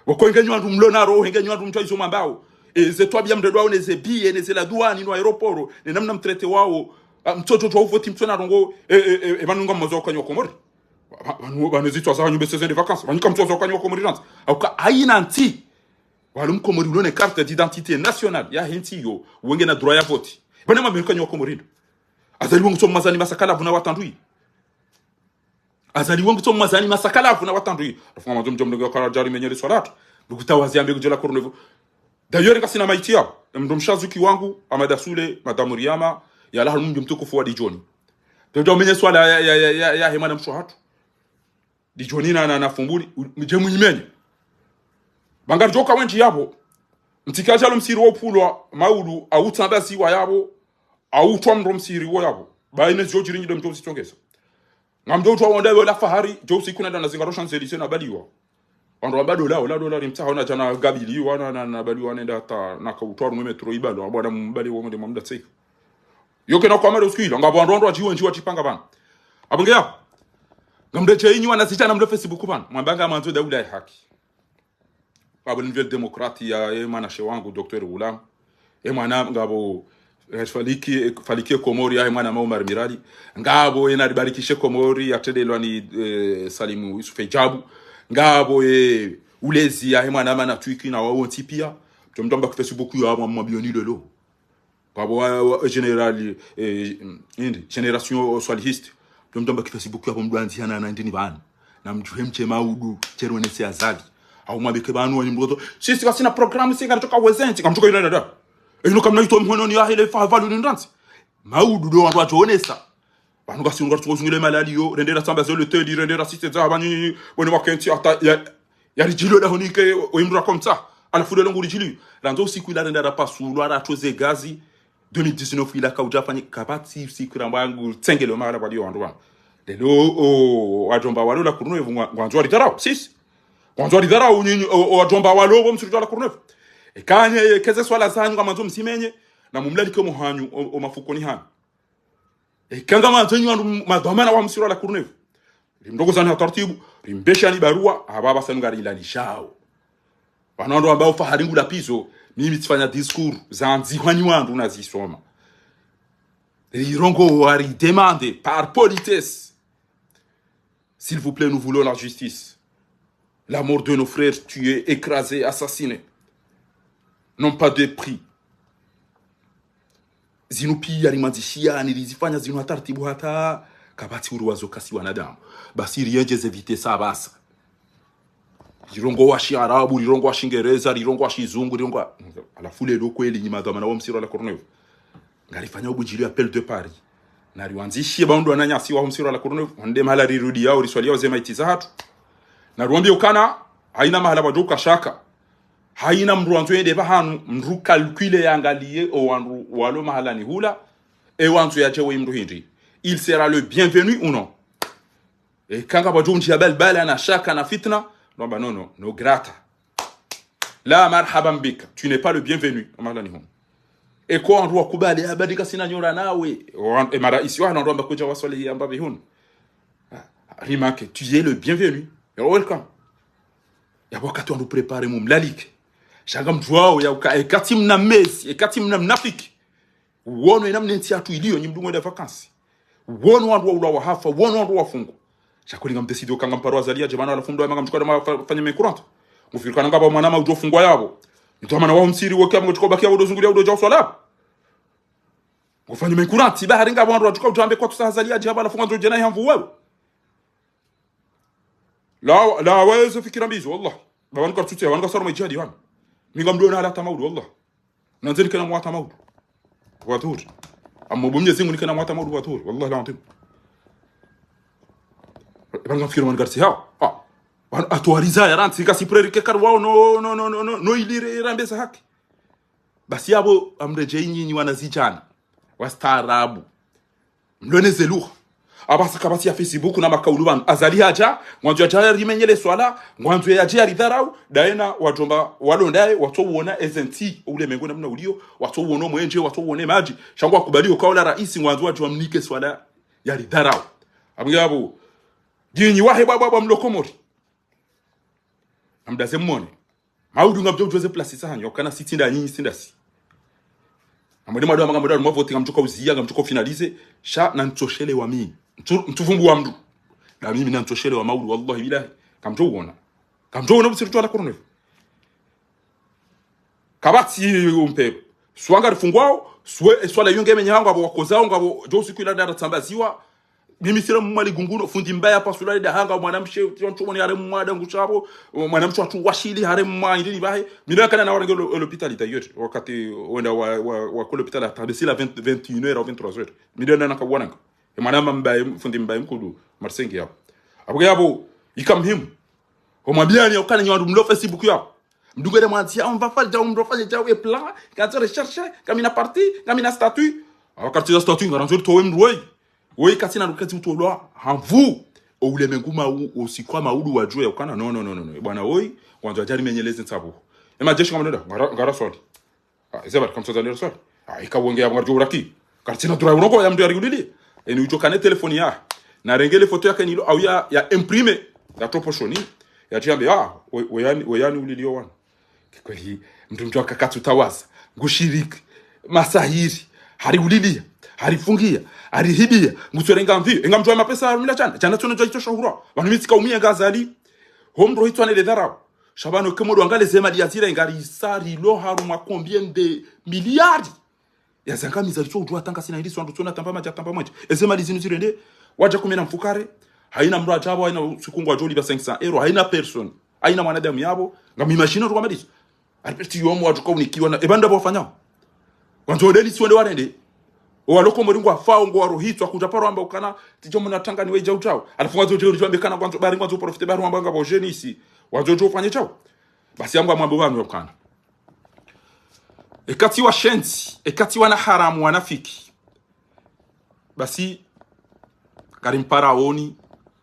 Wako nge nyi wandru mlo na roho, nge nyi wandru mtsuka izo mwambao. E, ze twabiya mndru wao ne ze biye, ne ze la douane, no aéroport, ne namna mtraité wao. Ah, mtsodjo djuwa uvoti mtsona ndrongo, e, e, e, e, pvanu ngamdjo ukana wa Komori. Pva-, pvanu, pvanu zitswa za nyumba saison de vacances. Pvanu kamtsodjo ukana wa Komori randzi. Hauka haina ntsi. Walo mkomori ulo ne carte d'identité nationale yahe ntsi iyo, wenge na droit ya voti. Pvanu mambe ukana wa Komori ndo. Azali wongo tso mazani masakalavu na watandui. Azali wongo tso mazani masakalavu na watandui. Rafu ngamdjo mdjo mdongo kara djari menyele swalatu. Ndukuta wazi ambe kudjela Courneuve. D'ailleurs, ngasina maiti yao. Mndru mshazuki wangu, Amada Sule, Madamu Riama, yalaha mndru mtukufu wa Dijoni. Todjo menye swala ya, ya, ya, ya, yahe mwana mshe hatru. Dijoni na, na, na Fumbuni, u-, mdje mwimenye. Ba ngaridjo ka wendji yapvo. Mtsike adjalo msihiri wo upvulwa, maudu, au tsandaziwa yapvo, au twa mndru msihiri wo yapvo. Ba ine zidjo djiri nyi ndo mdjo mzitsongeza. Ngamdjo utwa wonda yo la Fahari, djo usiku na dana zingaro Champs-Élysées na baliwa. Wandru wa bado la, ola dola rimtsaha ona djana gabiliwa, na, na, na baliwa nenda hata na ka utwa rumwe metro ibalo, abwana mbali wo mwende mwamda tseka. Yo kena kwa mare usiku ila, ngapvo wandru wandru wadjiwe ndji wadjipanga pvanu. Apvo ngeya, ngamdje inyi wana zidjana mlo Facebook pvanu, mwamba ngamwandzo daula ya haki. Ngapvo Nouvelle Démocratie ya, ye mwana she wangu, docteur Ghulam. Ye mwana ngapvo, eh, Faliki, eh, Faliki Komori, ya, ye mwana ma Omar Mirali. Ngapvo, ye Naribarikishe Komori, ya tendelwa ni, eh, Salimu Yusuf Ejabu. Ngapvo, ye Ulezi, ya, ye mwana ma Natwiki, na wao wontsi pia. Mtso mtamba ki Facebook ya, mwa, mwa bioni lelo. Ngapvo wa, wa, général, eh, indi, génération swalihiste. Mtso mtamba ki Facebook ya, mdru andzi hana na ndini pvanu. Na mdjuhe mdje maudu, tserwe nese Azali. Au mwambike pvanu wanyi mdru koto. Sisi kasina programme, si ngaridjo ka wezentsi, ngamdjo ka ina nada. E inu kamna ito mhononi yahe le fa valu ni ndrandzi. Maudu ndo wandru wadjo onesa. Pvanu ngasi unu ngaritso zungile malali yo, rendera samba zelo teli, rendera site za, pvanu, pvanu wakentsi hata, ya, ya ridjilio dahoni ke, o imdru akomtsa. Halafu lelo ngu ridjilio. Randzo usiku ila rendera pasulwa, ratso ze gazi. Deux mille dix-neuf ila kaudja fanyi, kapvatsi usiku ramba ngu tsengelo mahala pvaliyo wandru pvanu. Lelo, o, wadjomba walo la Courneuve ngwa-, ngwandzo waridharau, sisi. Ngwandzo waridharau nyinyi, o, o, wadjomba walo, wo msirudjo la Courneuve. Ekanye, keze swala zanyu, ngamwandzo msimenye, na mumlalike omo hanyu, o, o mafukoni hanyu. Eka ngamwandzo nyi wandru m-, madhwamana wa msiro la Courneuve. Rimdrongo zani ha taratibu, rimbeshani barua, apvapvasa ngari ilani shao. Pvanu wandru wambao Fahari ngu la pizo, mimi tsifanya discours, zandzihwa ni wandru na zisoma. Rirongoa ridemande, par politesse. S'il vous plaît, nous voulons la justice. La mort de nos frères tués, écrasés, assassinés. N'ont pas de prix. Zinu pia rimwandzishia, ni rizifanya zinu ha taratibu hata, kapvatsi uri wazo kasi wanadamu. Basi rienjeze vitesse apvasa. Rirongoa shiarabu, rirongoa shingereza, rirongoa shizungu, rirongoa, halafu lelo kweli nyi madhwamana wa msiro la Courneuve. Ngarifanya ubudjili appel de Paris. Na riwandzishie ba undru wananyasi wa msiro la Courneuve, wende mahala rirudi yao, riswali yao ze maiti za hatru. Na riwambie ukana, haina mahala pvadjo ka shaka. Haina mdru wandzo yende pvahanu, mdru calcule yangalie o wandru walo mahalani hula, e wandzo yadje we mdru hindri. Il sera le bienvenu ou non? Eka ngapvadjo undjia balbala na shaka na fitna, no ba no, no, no grata. La marhaban bika, tu n'es pas le bienvenu. Mahalani hunu. Eka wandru wakubali, abadi kasina nyora nawe. Wan-, e maraisi wahanu wandru wamba kudja waswalihi amba pvi hunu. Ah, remarque, tu es le bienvenu. You're welcome. Ya wakati wandru préparer mumlalike. Sha ngamdjuao ya uka, eka tsi mna mezi, eka tsi mna mnafiki. Wono ena mna entsi yatru iliyo, nyi mdru mwenda vacances. Wono wandru waulawa hafa, wono wandru wafungwa. Sha kweli ngamdécidé uka ngamparo Azali yadje pvanu halafu mdru wamanga mdru kada mwa fa-, fanya main courante. Ngufikiri kana ngapvo mwana ma udjo fungwa yapvo. Mdru mana wa msiri woke apvo ngotsuka ubaki yapvo ndo zungulia udo dja uswala. Ngufanya main courante, ba hari ngapvo wandru watsuka udjo ambe kwatsu sa Azali yadje hapvo halafu ngandzo djena ihamvu wewe. La, la, wewe zo fikira mbi izo, wallah. Ba wanu kartsutsi, wanu kasaruma djihadi wanu. Mi ngamdru na hata maudu, wallah. Nandze nikena mwata maudu. Wadhuri. Amma bo Mnyezi Mungu nikena mwata maudu wadhuri. Wallahi al-adhim. Ba ngamfikiri wanu kartsi hao. Ha. Wanu atuwariza ya rantsi, kasi preri ke kari wao no, no, no, no, no, no ilire rambeza haki. Basi yapvo amredjei nyinyi wanazidjana. Wastaarabu. Mlone ze lugha. Apvasa kapvatsi ya Facebook na makaulu pvanu. Azali hadja, ngwandzo yadje yarimenyele swala, ngwandzo yadje yaridharau, daye na wadjomba walo ndaye, watso uona eze ntsi, o ulemengu namna uliyo, watso uona omwenje, watso uona emadji, sha ngwakubali uka ola raisi, ngwandzo wadje wamnike swala yaridharau. Apvo nge apvo. Djinyi wahe bwa bwa bwa mlo Komori. Namdaze mmone. Maudu ngamdjo udjuwa ze plasi zahanyu, ukana si tsi nda nyinyi, si nda si. Amwende mwadu amba ngamdjo mwa vote, ngamdjo ka uziya, ngamdjo ka ufinalize, sha na ntsoshele wa mimi. Ntsu-, ntsuvumbu wa mdru. Na mimi na ntsoshele wa maudu, wallahi billahi. Ngamdjo uona. Ngamdjo uona busiru tu ala korone. Kapvatsi umpe. Swa ngarifungwao, swe, e swala yunge menye hangu, apvo wakozao, ngapvo, djo usiku ila dara tsambaziwa. Mimi sile mwa ligunguno, fundi mbaya pasula le dahanga, mwanamshe, tsi wa ntsumoni hare mwa dangu shapvo, mwanamshe wa tsu washili hare mwa indini bahe. Mina kana na warenge lo-, l'hôpital d'ailleurs, wakati wenda wa, wa, wa ko l'hôpital à tardé, si la vingt, vingt et une heures ou vingt-trois heures. Mina na nakawananga. E mwana mbaye, fundi mbaye mkudu, Marseille yapvo. Apvo yapvo, ika muhimu. Omwambiani ya ukana nyi wandru mlo Facebook yapvo. Mdru ngwele mwandzi ya, on va faire djau, mdru fanye djau, e plan, kanzo recherche, ngamina parti, ngamina statut. Awa karti za statut, ngarandzo towe mdru woyi. Woyi katsina luketsi utolwa, hamvu. O ulemengu mau, o usiku wa maudu wadjuwe ya ukana, no, no, no, no, no. E bwana woyi, wandzo adjari menyeleze ntsabu. E majeshi ngamdonda, ngara, ngara swali. Ah, eze bari kamtsoza nero swali. Ah, ika wenge ya mwarjo uraki. Kartsina dura urongo ya mdru ya rigulili. Eni udjo kane telefoni ya. Na rengele foto yake nilo, au ya, ya imprime. Ya topo shoni. Ya djambe, ah, we, we yani, we yani ulilio wana. Kikweli, mdru mdru akakatsu tawaza. Ngushiriki. Masahiri. Hari uliliya. Hari fungiya. Hari hibiya. Ngutsorenga mvi. Enga mdru wa mapesa harumila djana. Djana tsono djo itosha hurwa. Wanu mi tsika umiya Ghazali. Ho mdru hitswa nele dharau. Sha pvanu ke mdru angaliye ze mali ya zira ngari sari lo harumwa combien de milliards. Ya zangamiza litso udjuwa tanga sina hili swandru tsona tamba madja tamba mwenje. Eze mali zinu zirende, wadja kumena mfukare, haina mdru adjapvo, haina usiku ngwadjo lipva cinq cents euros, haina personne, haina mwanadamu yapvo, ngam imagine tu kamadiso. Alipesti yomo wadjuka unikiwa na, e pvanu ndapvo wafanyao. Wandzo deni si wende warende. Owalo Komori ngwafao, ngwarohitswa, kudja paro amba ukana, tidjo muna tanga ni wedja udjao. Alafu ngwandzo djeo djambe kana ngwandzo, bari ngwandzo profite, bari wamba ngapvo djeni isi. Wandzo djo ufanye djao. Basi yangu amwambe pvanu ya ukana. Ekatsi washenzi, ekatsi wana haramu wanafiki. Basi, kari mpara oni,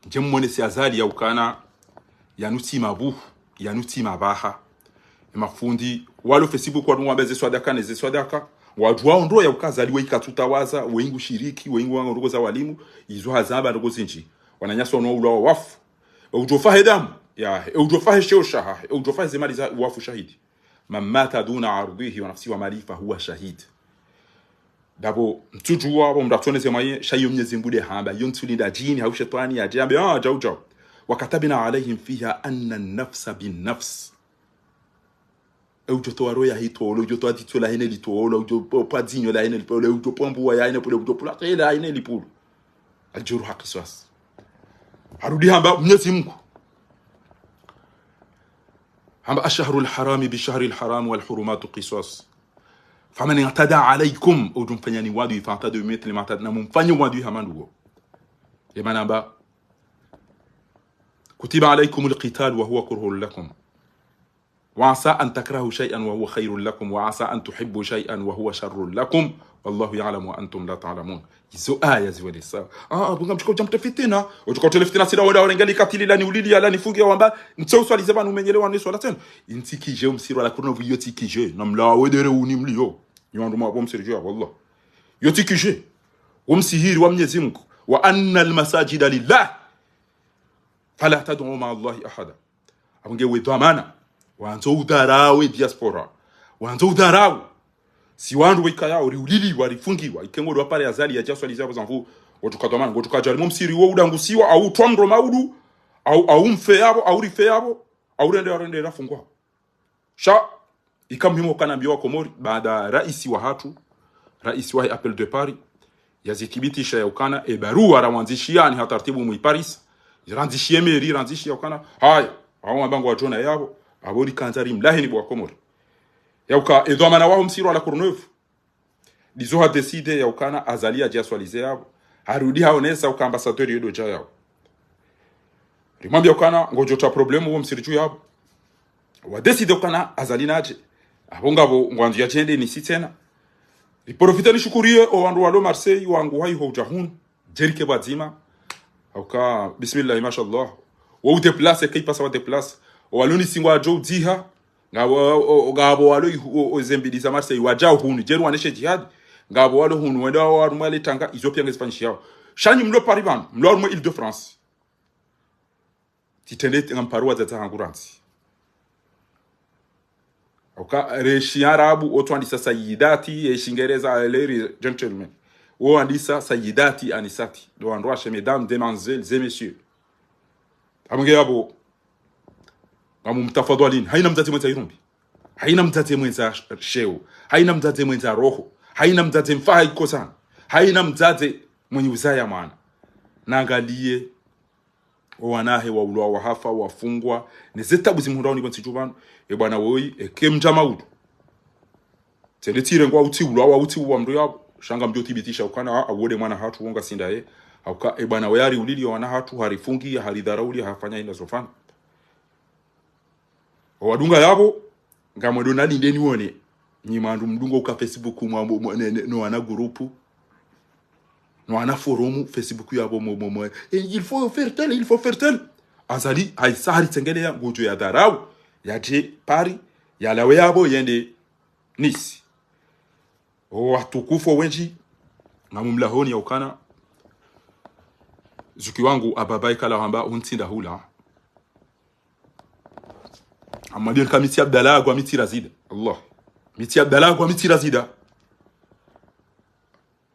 ndje mmonese Azali ya ukana, yanu tsi mabuhu, yanu tsi mabaha. E mafundi, walo Facebook wanu wambe ze swadaka ne ze swadaka. Wadjuwa ondro ya uka Azali weyi katsu tawaza, weyi ngushiriki, weyi ngu wanga ndroko za walimu, izo hazamba ndroko zindji. Wananyasi wanu waulwa wafu. E udjo fahe damu, ya, e udjo fahe sheo shaha, e udjo fahe ze mali za wafu shahidi. من مات دون عرضه ونفسه وماله فهو شهيد. Ndapvo mtsudjuwa, pvo mdru atsoneze mwaye, sha iyo Mnyezi Mngu nde hamba, iyo ntsu linda djini, hau shetwani, yadje yambe, ah, djau, djau. وكتبنا عليهم فيها أن النفس بالنفس. E udjo towa roho yahe itolwe, udjo towa dzitso lahe ne litolwe, udjo po-, pva dzinyo lahe ne lipolwe, udjo pva mbuwa yahe ne pule, udjo pula tse lahe ne lipulu. الجروح قصاص. Harudi hamba Mnyezi Mngu. Hamba الشهر الحرام بالشهر الحرام والحرمات قصاص. فمن اعتدى عليكم, udjo mfanyani wadui, فاعتدوا بمثل ما اعتدى, na mumfanye wadui hama nduwo. Ye mana hamba, كتب عليكم القتال وهو كره لكم. وعسى أن تكرهوا شيئا وهو خير لكم، وعسى أن تحبوا شيئا وهو شر لكم، والله يعلم وأنتم لا تعلمون. Izo aya ziwelesa. Ah, ah, bunga mtsuka udja mtrefitina. Udjuka utrefitina sila wenda warenga likatili lani ulili ya lani fungi ya wamba. Ntse uswalize pvanu umenyele wanu swala tsena. Intsi kije umsirwa la kuruna vuyo tsi kije. Na mlawa wedere uni mliyo. Nyi wandru mwa bo msiriju ya wallah. Yo tsi kije. Wo msihiri wa Mnyezi Mngu. وأن المساجد لله فلا تدعوا مع الله أحدا. Apvo nge we dhwamana, wandzo udharau e diaspora, wandzo udharau. Si wandru wekaya, ori ulili, warifungiwa, ike ngo ndo wapare Azali yadja swalize apvo zamvu, ngodjuka dhwamana, ngodjuka djari mo msiri wo udangusiwa, au utwa mdro maudu, au, au mfe yapvo, au rife yapvo, au rende, rende rafungwa. Sha, ika muhimu ukana mbiyo wa Komori, baada raisi wahatru, raisi wahe Appel de Paris, yazithibitisha ya ukana, e baruwa rawandzishiya ni ha tartibu mwi Paris, randzishiye meri, randzishiya ukana, haya, awo mabango wa djona yapvo, apvo likandza rimlaheni bo wa Komori. Ya uka, e dhwamana waho msiri wa La Courneuve, ndizo ha décidé ya ukana Azali yadje aswalize yapvo. Harudi haonesa uka ambassadeur yo ndo dja yapvo. Rimwambia ukana ngodjo tsa problème wo msiriju yapvo. Wa décidé ukana Azali nadje. Apvo ngapvo ngwandzo yadjende ni si tsena. Riprofite nishukuriye o wandru walo Marseille wangu hayi ho udja hunu. Djerike pvwadzima. Hauka, bismillah, mashallah. Wo udéplacé, ke ipasa wadéplacé. O walo ni singwa djo udziha. Ngapvo, o, o, ngapvo walo ihu-, o, o zembili za Marseille, wadjao hunu, djeru waneshe djihadi. Ngapvo walo hunu, wenda wa harumwa le tanga, izo piya ngezifanyishiyao. Sha nyi mlo Paris pvanu, mlo harumwa Île-de-France. Tsitrende ngamparo wadzadze hangu randzi. Oka, re shiarabu, otso andisa sayidati, e shingereza, ladies, gentlemen. O andisa sayidati, anisati. Ndo wandruwashe, mesdames, demoiselles et messieurs. Amwenge yapvo, ngamu mtafadhwalini. Hayina mdzadze mwendza irumbi. Hayina mdzadze mwendza sh-, sheo. Hayina mdzadze mwendza roho. Hayina mdzadze mfaha ikosana. Hayina mdzadze mwenyi uzaya mwana. Nangaliye, o wanahe waulwa, wahafa, wafungwa. Ne ze tabu zimhundrao ni pvo ntsi dju pvanu. E bwana woyi, eke mdja maudu. Tsende tsirengwa utsi ulwa, wa utsi uwa mndru yapvo. Sha ngamdjo thibitisha ukana, a, uwo nde mwana hatru, wo ngasi ndaye. Hauka, e bwana woyi hariulili wana hatru, harifungi, haridharauli, hafanya hina zofanya. Owadunga yapvo, ngamwendo nalinde niwone. Nyi mwandru mdungo uka Facebook mwa, mwa, mwa, ne, ne, no wana groupe. No wana forum Facebook yapvo mwa, mwa, mwa. Et il faut faire tel, il faut faire tel. Azali, hayisa haritsengeleya, ngudjo ya dharau. Yadje Paris, yalawe yapvo, yende Nice. O watukufu wendji, ngamu mlahoni ya ukana. Zuki wangu Ababa ikala hamba untsinda hula. Amma bien ka mitsi Abdallah agwa mitsi razida. Allah. Mitsi Abdallah agwa mitsi razida.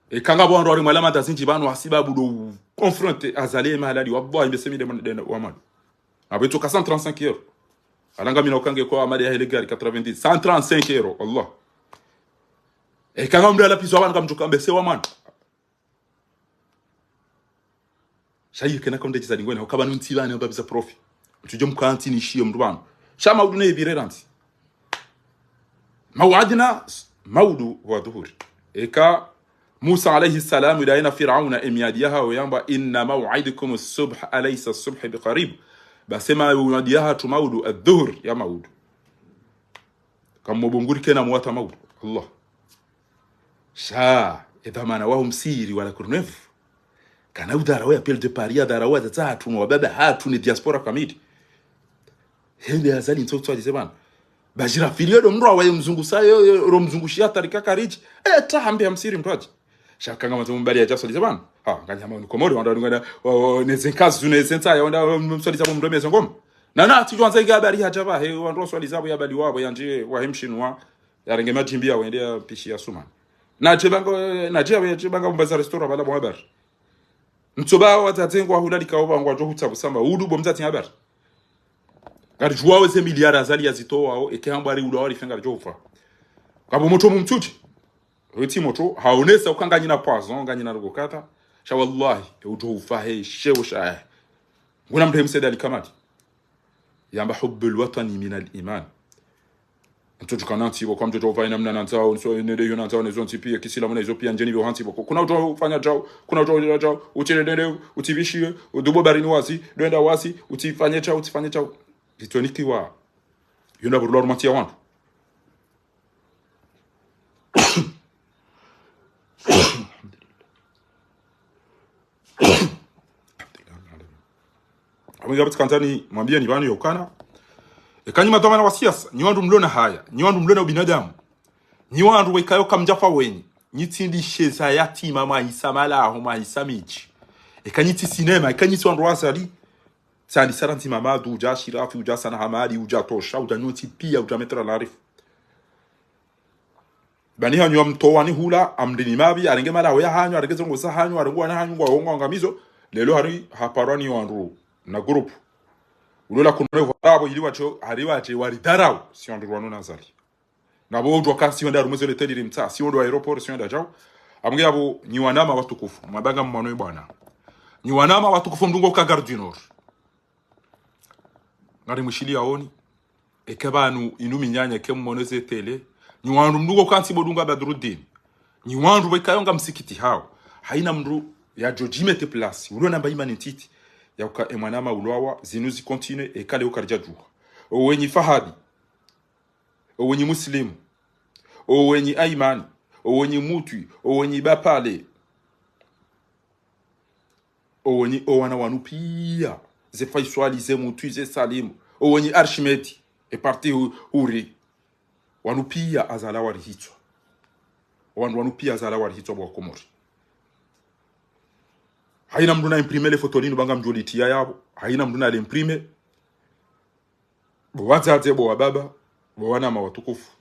Eka ngapvo wandru wari mwala mada zindji pvanu hasibabu ndo confronter Azali ye mahalali. Wallahi, mbese mi nde mwana, nde wa mwana. Apvo itsoka cent trente-cinq euros. Alanga mina ukange kwa amade ya hele gari quatre-vingt-dix. Cent trente-cinq euros, Allah. Eka ngamdru ala pizwa pvanu kamdjuka mbese wa mwana. Sha yeke na kaunde djiza lingwena, ukaba nuntsi pvanu mbapvi za profi. Mtsudjo mkantsi nishiye mndru pvanu. Sha maudu ne ibire rantsi. Maw'adna, maudu wa dhuhuri. Eka Musa alayhi salam, ila yena Firauna emiadi yahawo yamba, إن موعدكم الصبح أليس الصبح بقريب. Basi emiadi yahatru maudu, adhuhuri ya maudu. Kamobonguri kena muwata maudu. Allah. Sha, edhamana waho msiri wala kurnevu. Kana udharau ye Appel de Paris, yadharau wadzadze hatru, no wababa hatru, ne diaspora kamili. Hende Azali ntso utswalize pvanu. Bajira filio ndo mndru awaye mzungu sayo, yo, ro mzungu shiya tarika karidji. E, ta hambe ya msiri mndru adji. Sha kanga mwandzo mbali yadja swalize pvanu. Ha, nganyama unu Komori, wandru ngana, o, o, ne zenkazu, ne zentsaya, wandru, o, mswaliza pvo mndru meze ngoma. Na, na, tsidjo wandza inge habari hadja pvahe, wandru waswaliza pvo ye habari wapvo, yandje, wahe mshinwa, yarenge madjimbi ya wende ya pishi ya suma. Na dje banga, na dje ya, dje banga umbaza restaurant pvala pvo habari. Ntsoba wadzadze ngwa hulalika opva ngwadjo hutsabu samba, udu pvo mdzadze habari. Ngaridjuwao ze miliari Azali yazitowao, eke hambwa ari udu wari fe ngaridjo ufa. Kapvo motro mumtsutsi. Wetsi motro, haonesa uka nganyina poison, nganyina rogo kata. Sha wallahi, e udjo ufa he, sheo sha he. Nguna mndru he mseda likamati. Yamba حب الوطن من الإيمان. Ntso djukana ntsi pvo kwa mdjo djo ufa ina mna nandzao, ntso nende yo nandzao, ne zontsi piya, kisilamu na izo piya, ndjeni pvo hantsi pvo. Kuna udjo ufanya djao, kuna udjo ufanya djao, utsi nende, utsi pvishiye, udubo barini wazi, ndo enda wazi, utsi fanye djao, utsi fanye djao. Zitsonikiwa. Yona burula rumati ya wandru. Amwe ngapvo tsikandzani mwambiye ni pvanu yokana. Eka nyi madhwamana wa siasa, nyi wandru mlo na haya, nyi wandru mlo na ubinadamu, nyi wandru wekayo kamdjafa wenyi, nyi tsi ndishe za yatima mwahisa malaho, mwahisa midji. Eka nyi tsi sinema, eka nyi tsi wandru wa Azali, tsandisa randzi Mamadu, udja Ashirafi, udja Sana Hamadi, udja Tosha, udja nyontsi piya, udja Maître Larif. Bani hanyu amtowa ni hula, amrini mapvi, arenge malaho ya hanyu, arenge zongo za hanyu, arenge wana hanyu, ngwa wongo angamizo. Lelo hari haparwa ni wandru na groupe. Ulola kuno evo harapvo ili wacho, hari wache, waridharau, si wandru wanu na Azali. Ngapvo udjo kasi wenda harumwa ze hôtel rimtsa, si wandru wa aéroport, si wenda djao. Amge yapvo, nyi wanama watukufu, mwabanga mwano ye bwana. Nyi wanama watukufu mdungo uka Gare du Nord. Ngari mwishiliya oni. Eke pvanu inu minyanya eke mmono ze télé. Nyi wandru mdungo kantsi pvo dunga Badruddin. Nyi wandru wekayo nga msikiti hawo. Hayina mndru yadjo djimete place. Ulo namba imani ntiti. Ya uka e mwanama ulwawa, zinu zi continuer, eka leo karidja djuha. Owenyi Fahadi. Owenyi Muslimu. Owenyi Aimani. Owenyi Mutwi. Owenyi Bapale. Owenyi, owana wanu piya, ze Faiswali, ze Mutwi, ze Salimu, owenyi Archimède, e parti hu-, huri. Wanu piya Azali warihitswa. Wanu, wanu piya Azali warihitswa bo wa Komori. Haina mndru na imprime le foto linu, ba ngamdjo litiya yapvo. Haina mndru na le imprime. Bo wadzadze, bo wababa, bo wananya watukufu.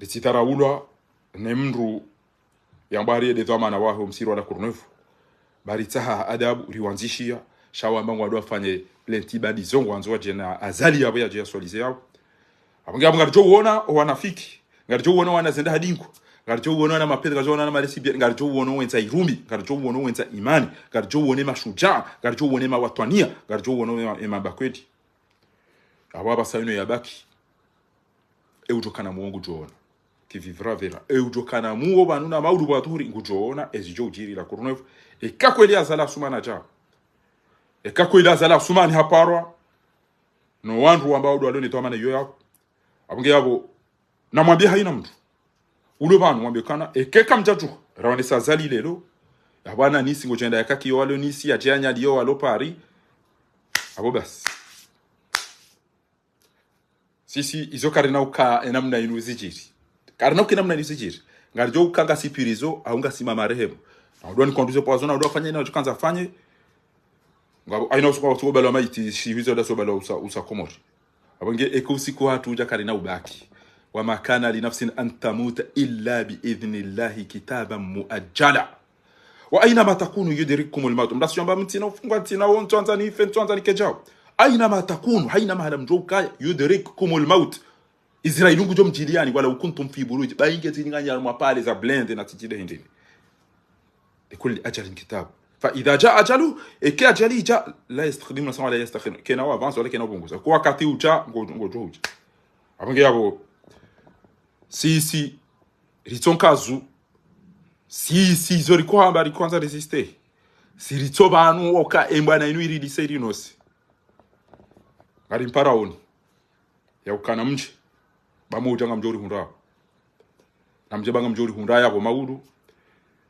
Ritsitaraulwa ne mndru yamba hari ye de dhwamana wahe omsihiri wa La Courneuve. Ba ritsaha adabu, riwandzishiya, sha wamba ngwandro wafanye le ntibadi zo ngwandzo wadje na Azali yapvo yadje yaswalize yapvo. Apvo nge apvo ngaridjo uona owanafiki, ngaridjo uona owana zenda hadingo, ngaridjo uona owana mapedre, ngaridjo uona owana malesibiani, ngaridjo uona owendza irumbi, ngaridjo uona owendza imani, ngaridjo uona emashujaa, ngaridjo uona emawatwaniya, ngaridjo uona ema-, emabakwedi. Apvo apvasa inu yabaki. E udjo kana muo ngudjo ona. Qui vivra verra. E udjo kana muo pvanu na maudu pvwa tuhuri ngudjo ona ezidjo udjiri La Courneuve. Eka kweli Azali Assoumani adja. Eka kweli Azali Assoumani haparwa no wandru wamba wandru walio ne dhwamana iyo yapvo. Apvo nge yapvo, namwambiye haina mndru. Ulo pvanu mwambiye kana, eka kamdjadjuha, raonesa Azali leo. Yapvo ana nisi ngodjo enda yakaki yo walo nisi, yadje anyali yo walo Paris. Apvo basi. Sisi, izo karina uka enamna inu zidjiri. Karina uka enamna inu zidjiri. Ngaridjo uka ngasi pvirizo, au ngasi mamarehemu. Na udjo ni conduire poison, na udjo fanye, na udjo kandza fanye. Ngapvo, haina usuku, usuku bala maiti, shi hizo da so bala usa, usa Komori. Apvo nge eka usiku hatru udja karina ubaki. وما كان لنفس أن تموت إلا بإذن الله كتابا مؤجلا. وأينما تكونوا يدرككم الموت. Mdru asiyamba mi ntsina ufungwa, ntsina wo, ntsandza nife, ntsandza nikedjao. أينما تكونوا, haina mahala mdjo ukaya, يدرككم الموت. Israeli ngudjo mdjiliyani, ولو كنتم في بروج. Ba inge tsi nganyi harumwa pale za blindé na tsidjile hindrini. لكل أجل كتاب. فإذا جاء أجلهم, eka ajali idja, لا يستقدمون ساعة ولا يستأخرون. Kena wa avance, wala kena wa pvunguza. Eka wakati udja, ngo, ngodjo udja. Apvo nge yapvo, sisi, ritso nkazu, sisi, zo riko hamba, riko andza résister. Si ritso pvanu, oka embwana inu irilise irinosi. Ngari mparaoni. Ya ukana mdje. Ba mudja ngamdjo rihundra. Na mdje ba ngamdjo rihundra yapvo maudu.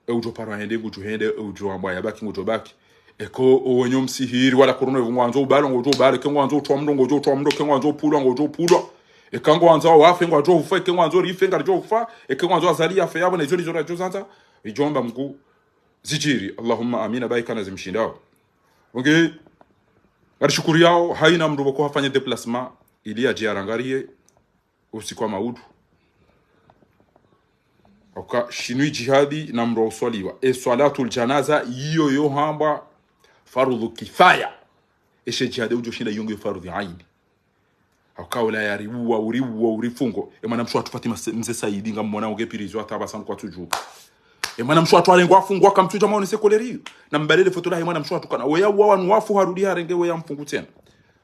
E udjo parwa hende, ngudjo hende, e udjo ambwa yabaki, ngudjo baki. Eka owenyi omsihiri wa La Courneuve ngwandzo ubalo, ngodjo ubalo, eka ngwandzo utrwa mndro, ngodjo utrwa mndro, eka ngwandzo upvulwa, ngodjo upvulwa. Eka ngwandzo wafe, ngwadjo ufa, eka ngwandzo rife, ngaridjo ufa, eka ngwandzo Azali yafe yapvo, na izo ndizo radjo zandza, ridjo amba Mngu zidjiri, Allahumma amina, ba ikana zimshindao. Apvo nge, ngarishukuriyao, haina mndru pvoko hafanya déplacement, ili yadje yarangariye, usiku wa maudu. Oka shinu djihadi na mndru wa uswaliwa. E swalatul janaza iyo yo hambwa fardhu kifaya. Eshe djihadi udjo shinda iyo nge fardhu aini. Oka ula yariuwa, uriuwa, urifungo. E mwana mshe watru Fatima se-, Mze Saidi ngamwona unge pvirizo hata apvasa ngu kwatsudju. E mwana mshe watru arengwa afungwa kamtsudja maone se colère iyo. Na mbalele foto lahe mwana mshe watru kana. Weya uwa wanu wafu harudi harenge weya mfungu tsena.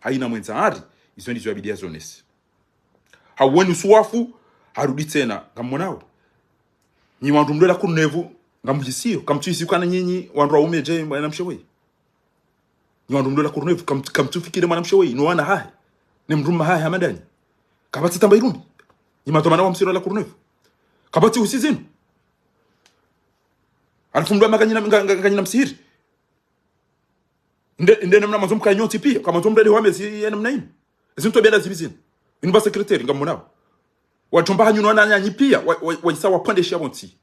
Haina mwendza hari, izo ndizo yabidi yazonese. Hauweni usu wafu, harudi tsena, ngamwonao. Nyi wandru mlio La Courneuve, ngamhisiyo, kamtsuhisi ukana nyinyi, wandru waume dje, mwana mshe weyi. Nyi wandru mlio La Courneuve, kam-, kamtsufikiri mwana mshe weyi, no wana hahe. Ne mdrume hahe hamadani. Kapvatsi tamba irumbi. Nyi madhwamana wa msihiri wa La Courneuve. Kapvatsi usi zinu. Halafu mndru amba nganyina, nga-, nga-, nganyina msihiri. Nde, nde namna mwandzo mkaye nyontsi piya, kamwandzo mrende hwamezi ye namna inu. Ezi ntobia nda zibi zinu. Inu ba secrétaire, ngamwonao. Wadjomba hanyu no wananyanyi piya, wa, wa, waisa wapvandesha pvontsi.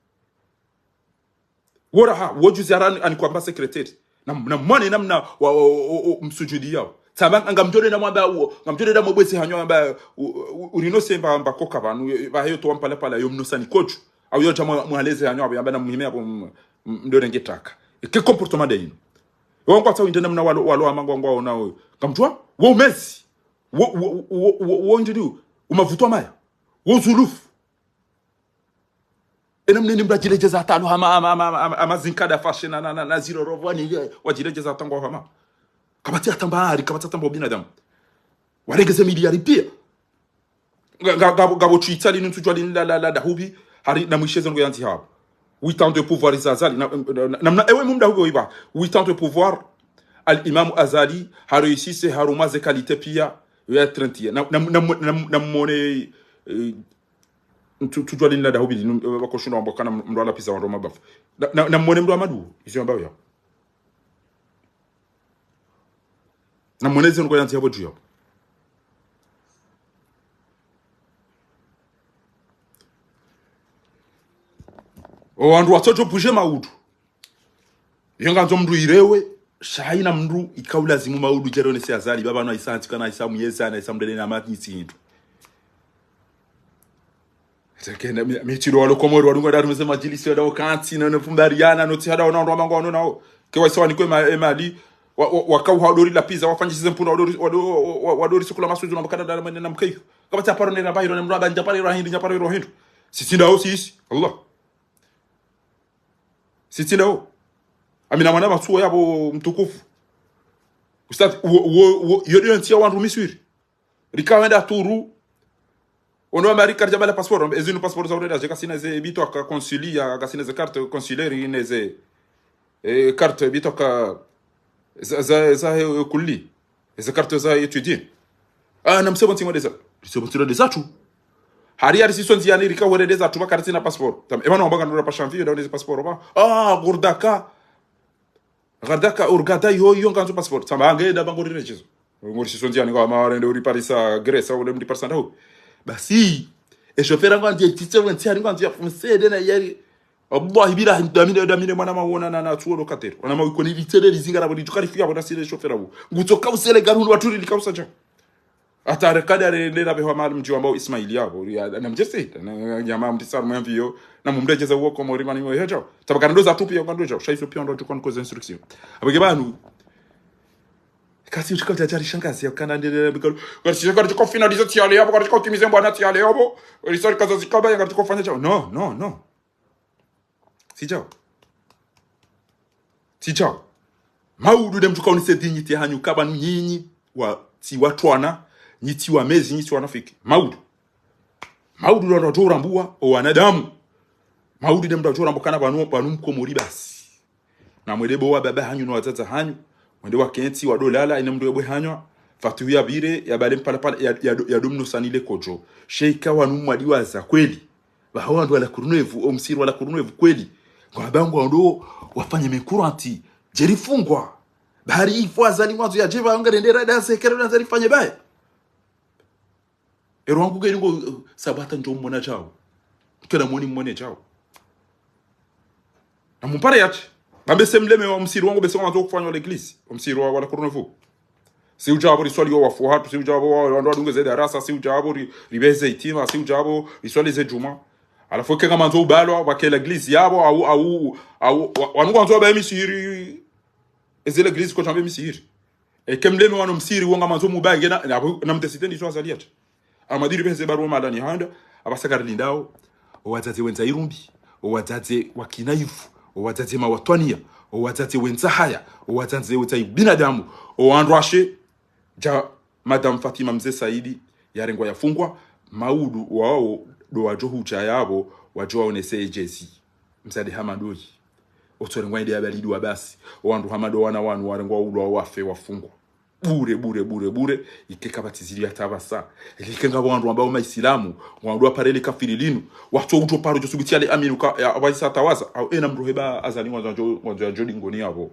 Wora ha, wo juzi harani ani kwamba secrétaire. Na, na mwane namna wa, wa, wa, wa, wa, msujudiyao. Tsamba ngamdjo nde na mwamba uwo, ngamdjo nde na mwabwezi hanyu amba, u, u, urino semba amba koka pvanu, pvaheyo towa mpalapala, yo mnosani kodju. Au yo dja mwa-, mwahaleze hanyu apvo, yamba na muhime apvo m-, m-, mdorenge taka. Eke comportement nde inu. Wangu hata windji namna walo, walo hama ngwao ngwaonao. Ngamdjuwa? Wo umezi. Wo, wo, wo, wo, wo ndjiliu. Umavutwa maya. Wo zulufu. Ena mneni mdru adjiledjeza hata alo hama, hama, hama, hama, hama zinkada fashe na, na, na, na ziro rovwani, eh, wadjiledjeza hata ngwao hama. Kapvatsi hata mbahari, kapvatsi hata mbo binadamu. Warengeze miliyari piya. Nga, nga, nga, ngapvo tsu Italie ntsudjuwa lini la, la, la, dahubi, hari na mwisheze ngo yandzi hao. Huit ans de pouvoir za Azali, na, na, na, na, ewe mumda hugo iba. Huit ans de pouvoir, al Imam Azali, ha réussir, harumwa ze qualité piya, ya trente, na, na, na, na, na mwone, eh, ntsu-, ntsudjuwa lini la dahubi, linu, eh, pvako shindwa wamba kana mndru ala pvisa wandru mabavu. Na, na, na mwone mndru amadu, izo yambao ya. Na mwone zinu ngo yandzi hapvo dju yao. O wandru watsodjo bouger maudu. Iyo ngandzo mndru irewe, Sha haina mndru ikao lazimu maudu djeri onese Azali, baba no Aisa antika na Aisa muyeza na Aisa mdrele na mati nitsi hindru. Tsakenda mi-, mitindo walo Komori, wadunga daru meze madjilisi, wadao kantsi, na, na pvumbariana, no tsi hada wana ndo mango wano nao. Ke waisa wanikwe ma-, e mali, wa, wa, wakao wadori la pizza, wafanyisize mpunda, wadori, wadori, wa, wa, wadori sukula masuzu na makada na, na, na mkeyo. Kapvatsi aparo nena bahiro, na mraba, njaparo hindru, njaparo hindru. Sisi ndao sisi, Allah. Sisi ndao. Amina mwana matsuo yabo mtukufu. Ustadh, wo, wo, wo, yo ndiyo ntsi ya wandru Miswiri. Rika wenda turu. Ono wa Marika ridja bala passeport, ezinu passeport za urenda, je kasina ze bitoka consulia, kasina ze carte consulaire, ne ze, eh, carte bitoka za, za, za, eh, kuli. Eze carte za étudier. Ah, na msebo ntsi ngwendeza. Msebo ntsi ngwendeza tu. Hari hari siso ndziani rika hwendeza tu, ba karitsina passeport. Tam, ema no, ba kandura pa chantier, da uneze passeport, ba. Ah, gordaka. Gardaka, urgada yo, yo ngandzo passeport. Samba, ange, da bango rirejezo. Ngori siso ndziani, kwa ma warende uri parisa Grèce, ule mdi parisa ndao. Basi, e chauffeur ngwandzo, titse, wentsi hari ngwandzo, ya fumse, de na yari. Wallahi billahi, damine, damine, mwana mawona na, na tsuo locataire. Wana mawikoni litsele lizinga na bodi, tukarifu ya bona sile chauffeur abo. Ngutsoka usele gari hunu waturi likausa dja. Ata rekada re, re, rabe hwa mali mdji wambao Ismaili yabo. Ya, na mdjese, na, na, ya ma mdi saru mwambiyo. Na mumrejeza uwo Komori mani mwe hedjao. Tabakana ndo za tupi ya kando djao. Sha izo pia ndo tukon koze instruction. Abege banu. Kasi utika djadjari shangazi ya kana ndele bikalu. Kasi shangazi tuko finaliser tiale yabo, kasi tuko optimiser mbwana tiale yabo. Risari kaza zikaba ya tuko fanya djao. No, no, no. Tsi djao. Tsi djao. Maudu de mdru kaonese dignité hanyu kaba nu nyinyi wa, tsi watwana, nyi tsi wamezi, nyi tsi wanafiki. Maudu. Maudu de mdru adjo urambua, o wanadamu. Maudu de mdru adjo urambua kana banu, banu Mkomori basi. Na mwende bo wababa hanyu no wadzadze hanyu, mwende wakentsi wadolala, ine mndru yebwe hanywa, fatihu ya bire, ya bale mpala pala, ya, ya, ya domno sanile kodjo. Sheika wanu mwadiwaza kweli. Baho wandru wala kurunevu, o msiri wala kurunevu kweli. Ngwabangwa ndo wafanye mekuranti, djeri fungwa. Bahari ifo Azali mwandzo ya djeva, yonga rendera da sekere na Azali fanye baye. Ero wangu ke lingo, eh, sabata njo mwona djao. Kena mwoni mwone djao. Na mumpare yati. Bambe se mleme wa msiri wangu bese wandzo kufanywa l'église. Wa msiri wa, wala kurunevu. Si udja abo riswali yo wafu hatru, si udja abo wa, wandru wadunge ze darasa, si udja abo ri, ribeze itima, si udja abo riswali ze djuma. Halafu ke ngamandzo ubalwa, wake l'église yabo, au, au, au, wa, wanu ngwandzo wabaye misiri, eze l'église ko djambe misiri. Eke mleme wanu msiri, wo ngamandzo mubaye, ngena, na, na mdeside ndizo Azali yati. Amadiri benze barua malani handa, abasakari lindao, o wadzadze wendza irumbi, o wadzadze wakina ivu, o wadzadze mawatwania, o wadzadze wendza haya, o wadzadze wendza ibinadamu, o wandru washe, dja Madame Fatima Mze Saidi, yarengwa yafungwa, maudu wao, do wadjo hudja yabo, wadjo waonese ejezi. Mzade hama ndoyi. Otsorengwa inde ya balidi wa basi. O wandru hama ndo wana wanu, warengwa ulwa wafe wafungwa. Bure, bure, bure, bure, ike kapvatsi zili ya tabasa. Ike ngapvo wandru wambao maisilamu, wandru wapare le kafiri linu, watso utso paro djo subuti yale aminu ka, ya, waisa tawaza, au ena mndru heba Azali ngwandzo, ngwandzo ya djodi ngoni yabo.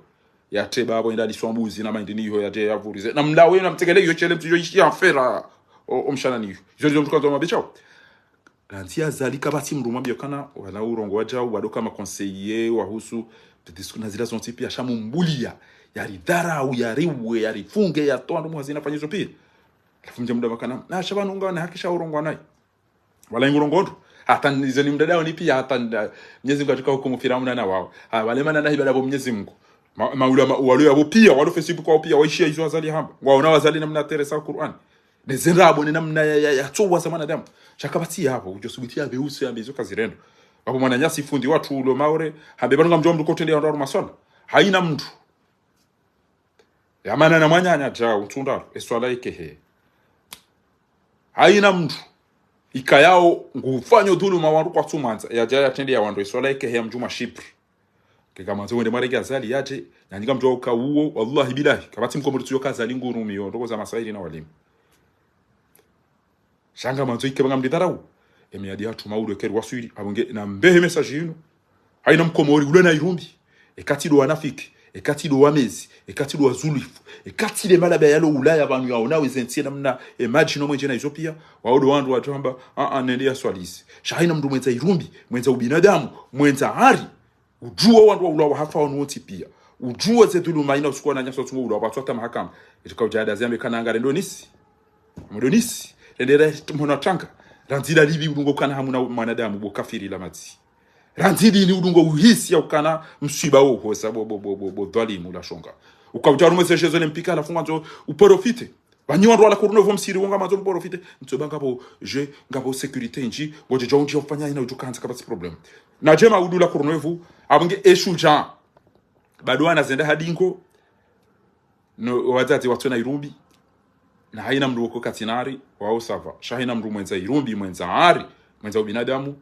Ya teba abo enda liswa mbuzi na maindi niho ya te ya vurize. Na mlawe na mtekele yo shele mtsi yo ishi ya fera, o, o mshana niho. Izo ndizo mtuka zo mabichao. Rantsi Azali kapvatsi mndru mwambiyo kana, wana urongowa djao, wado kama conseiller, wahusu, discours na zila zontsi pia, sha mumbuliya, yaridharau, yariwe, yarifunge, yatowa ndo muhazina fanyizo pia. Halafu mdje mdama kana, na shaba nunga na haki sha urongowa nayi. Wala ingu rongondo. Hata nizo ni mdadao ni pia, hata nda, Mnyezi Mungu atsika hukumu Firauna na wao. Ha, wale mana na hibada bo Mnyezi Mungu. Ma, maulama walo yabo pia, walo Facebook wao pia, waishiya izo Azali hamba. Waona Azali namna teresa Qur'an. Neze ndrabo ni namna ya, ya, ya tsowa za mwanadamu. Sha kapvatsi yabo, udjo subuti yabe uso yambe izo kazirendo. Abo mwananyasi fundi watru ulo Maore, hambe banu ngamdjo mndru kotrende ya ndo maswala. Haina mndru. Ya mana na mwananya djao, utsundaro, eswala ikehe. Haina mndru. Ikayao, ngufanyo dhuluma wandru kwatsumwandza, ya dja ya trende ya wandru, eswala ikehe ya mdjuma shipri. Keka mandzo wende mwarenge Azali yadje, na nyinga mdjua uka uwo, wallahi billahi, kapvatsi Mkomori tsuyo ka Azali ngurumiyo, ndoko za masaili na walimu. Sha ngamandzo ike ba ngamdidharau. Emi yadi hatru maudu ekeri waswili, abonge na mbehe message yinu. Haina Mkomori, ule na irumbi. Ekatsi ndo wanafiki, ekatsi ndo wamezi, ekatsi ndo wazulifu, ekatsi le malaba yalo Ulaya pvanu yaona weze ntsi namna, e madji no mwenje na izo pia, wao ndo wandru wadjo hamba, a, a, nende ya swalisi. Sha haina mndru mwendza irumbi, mwendza ubinadamu, mwendza hari. Udjuwa wandru wa ulawa hafa wanu wontsi pia. Udjuwa ze dhuluma ina usiku wananyasi watsungo ula wapvatswa hata mahakama. Ika udja adazi yambe kana ngari ndo nisi. Ndo nisi. Rendera mhono tanga. Randzi la livi udungo kana hamuna mwanadamu bo kafiri la madzi. Randzi lini udungo uhisi ya ukana mswiba wo hosa bo, bo, bo, bo, bo dhwalimu la shonga. Uka udja harumwa ze shezo ne mpika la fungwa ndzo uporofite. Pvanyi wandru wala Kurunwevu msiri wo ngamandzo mporofite. Ntsoba ngapvo, je, ngapvo sécurité ndji, ngodjo dja undji ya ufanya ina udjo kandza kapvatsi problème. Na djema udu la Kurunwevu, apvo nge eshu dja. Bado wana zenda hadingo, no, wadzadze watso na irumbi, na haina mndru woko katsinari, wao sava. Sha haina mndru mwendza irumbi, mwendza ari, mwendza ubinadamu,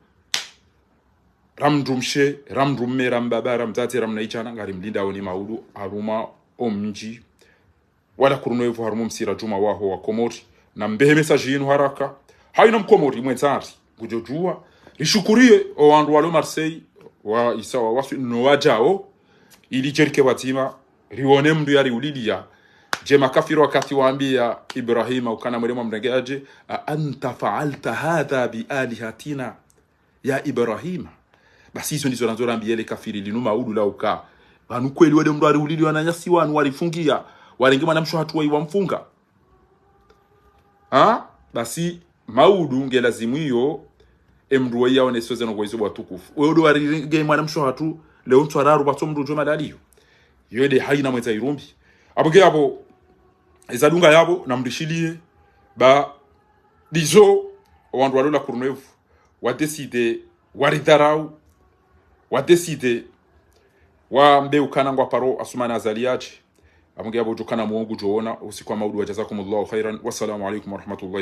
ra mndru mshe, ra mndru mme, ra mbaba, ra mdzadze, ra mnaidjana, ngari mlinda oni maudu, harumwa omdji, wala Kurunwevu harumwa msira djuma waho wa Komori. Na mbehe message yinu haraka. Haina mkomori mwendza ari. Ngudjo djuwa. Rishukuriye o wandru walo Marseille, wa isa wa waswi, no wadjao. Ili djerike pvadzima. Riwone mndru yari ulilia. Je makafiri wakati wambiya Ibrahima ukana mwele mwa mrenge adje. أأنت فعلت هذا بآلهتنا يا إبراهيم. Basi izo ndizo randzo rambiye le kafiri linu maudu la uka. Pvanu kweli wade mndru ari ulili wananyasi wanu warifungiya. Warenge mwanamshe hatru wayi wamfunga. Ha? Basi maudu nge lazimu iyo, emndru wayi yaone soze no kwaizo bwa tukufu. Uyo ndo warenge mwanamshe hatru, leo ntswararu pvatso mndru udjo madaliyo. Iyo nde haina mwendza irumbi. Apvo nge apvo, eza dunga yapvo, na mrishiliye, ba, ndizo, o wandru walo la Kurunwevu, wa décidé, waridharau, wa décidé, wambe ukana ngwa paro Assoumani Azali yadje. Apvo nge apvo djo kana mwongo djo ona, usiku wa maudu wa jazakumullahu khairan. Wassalamu alaikum warahmatullahi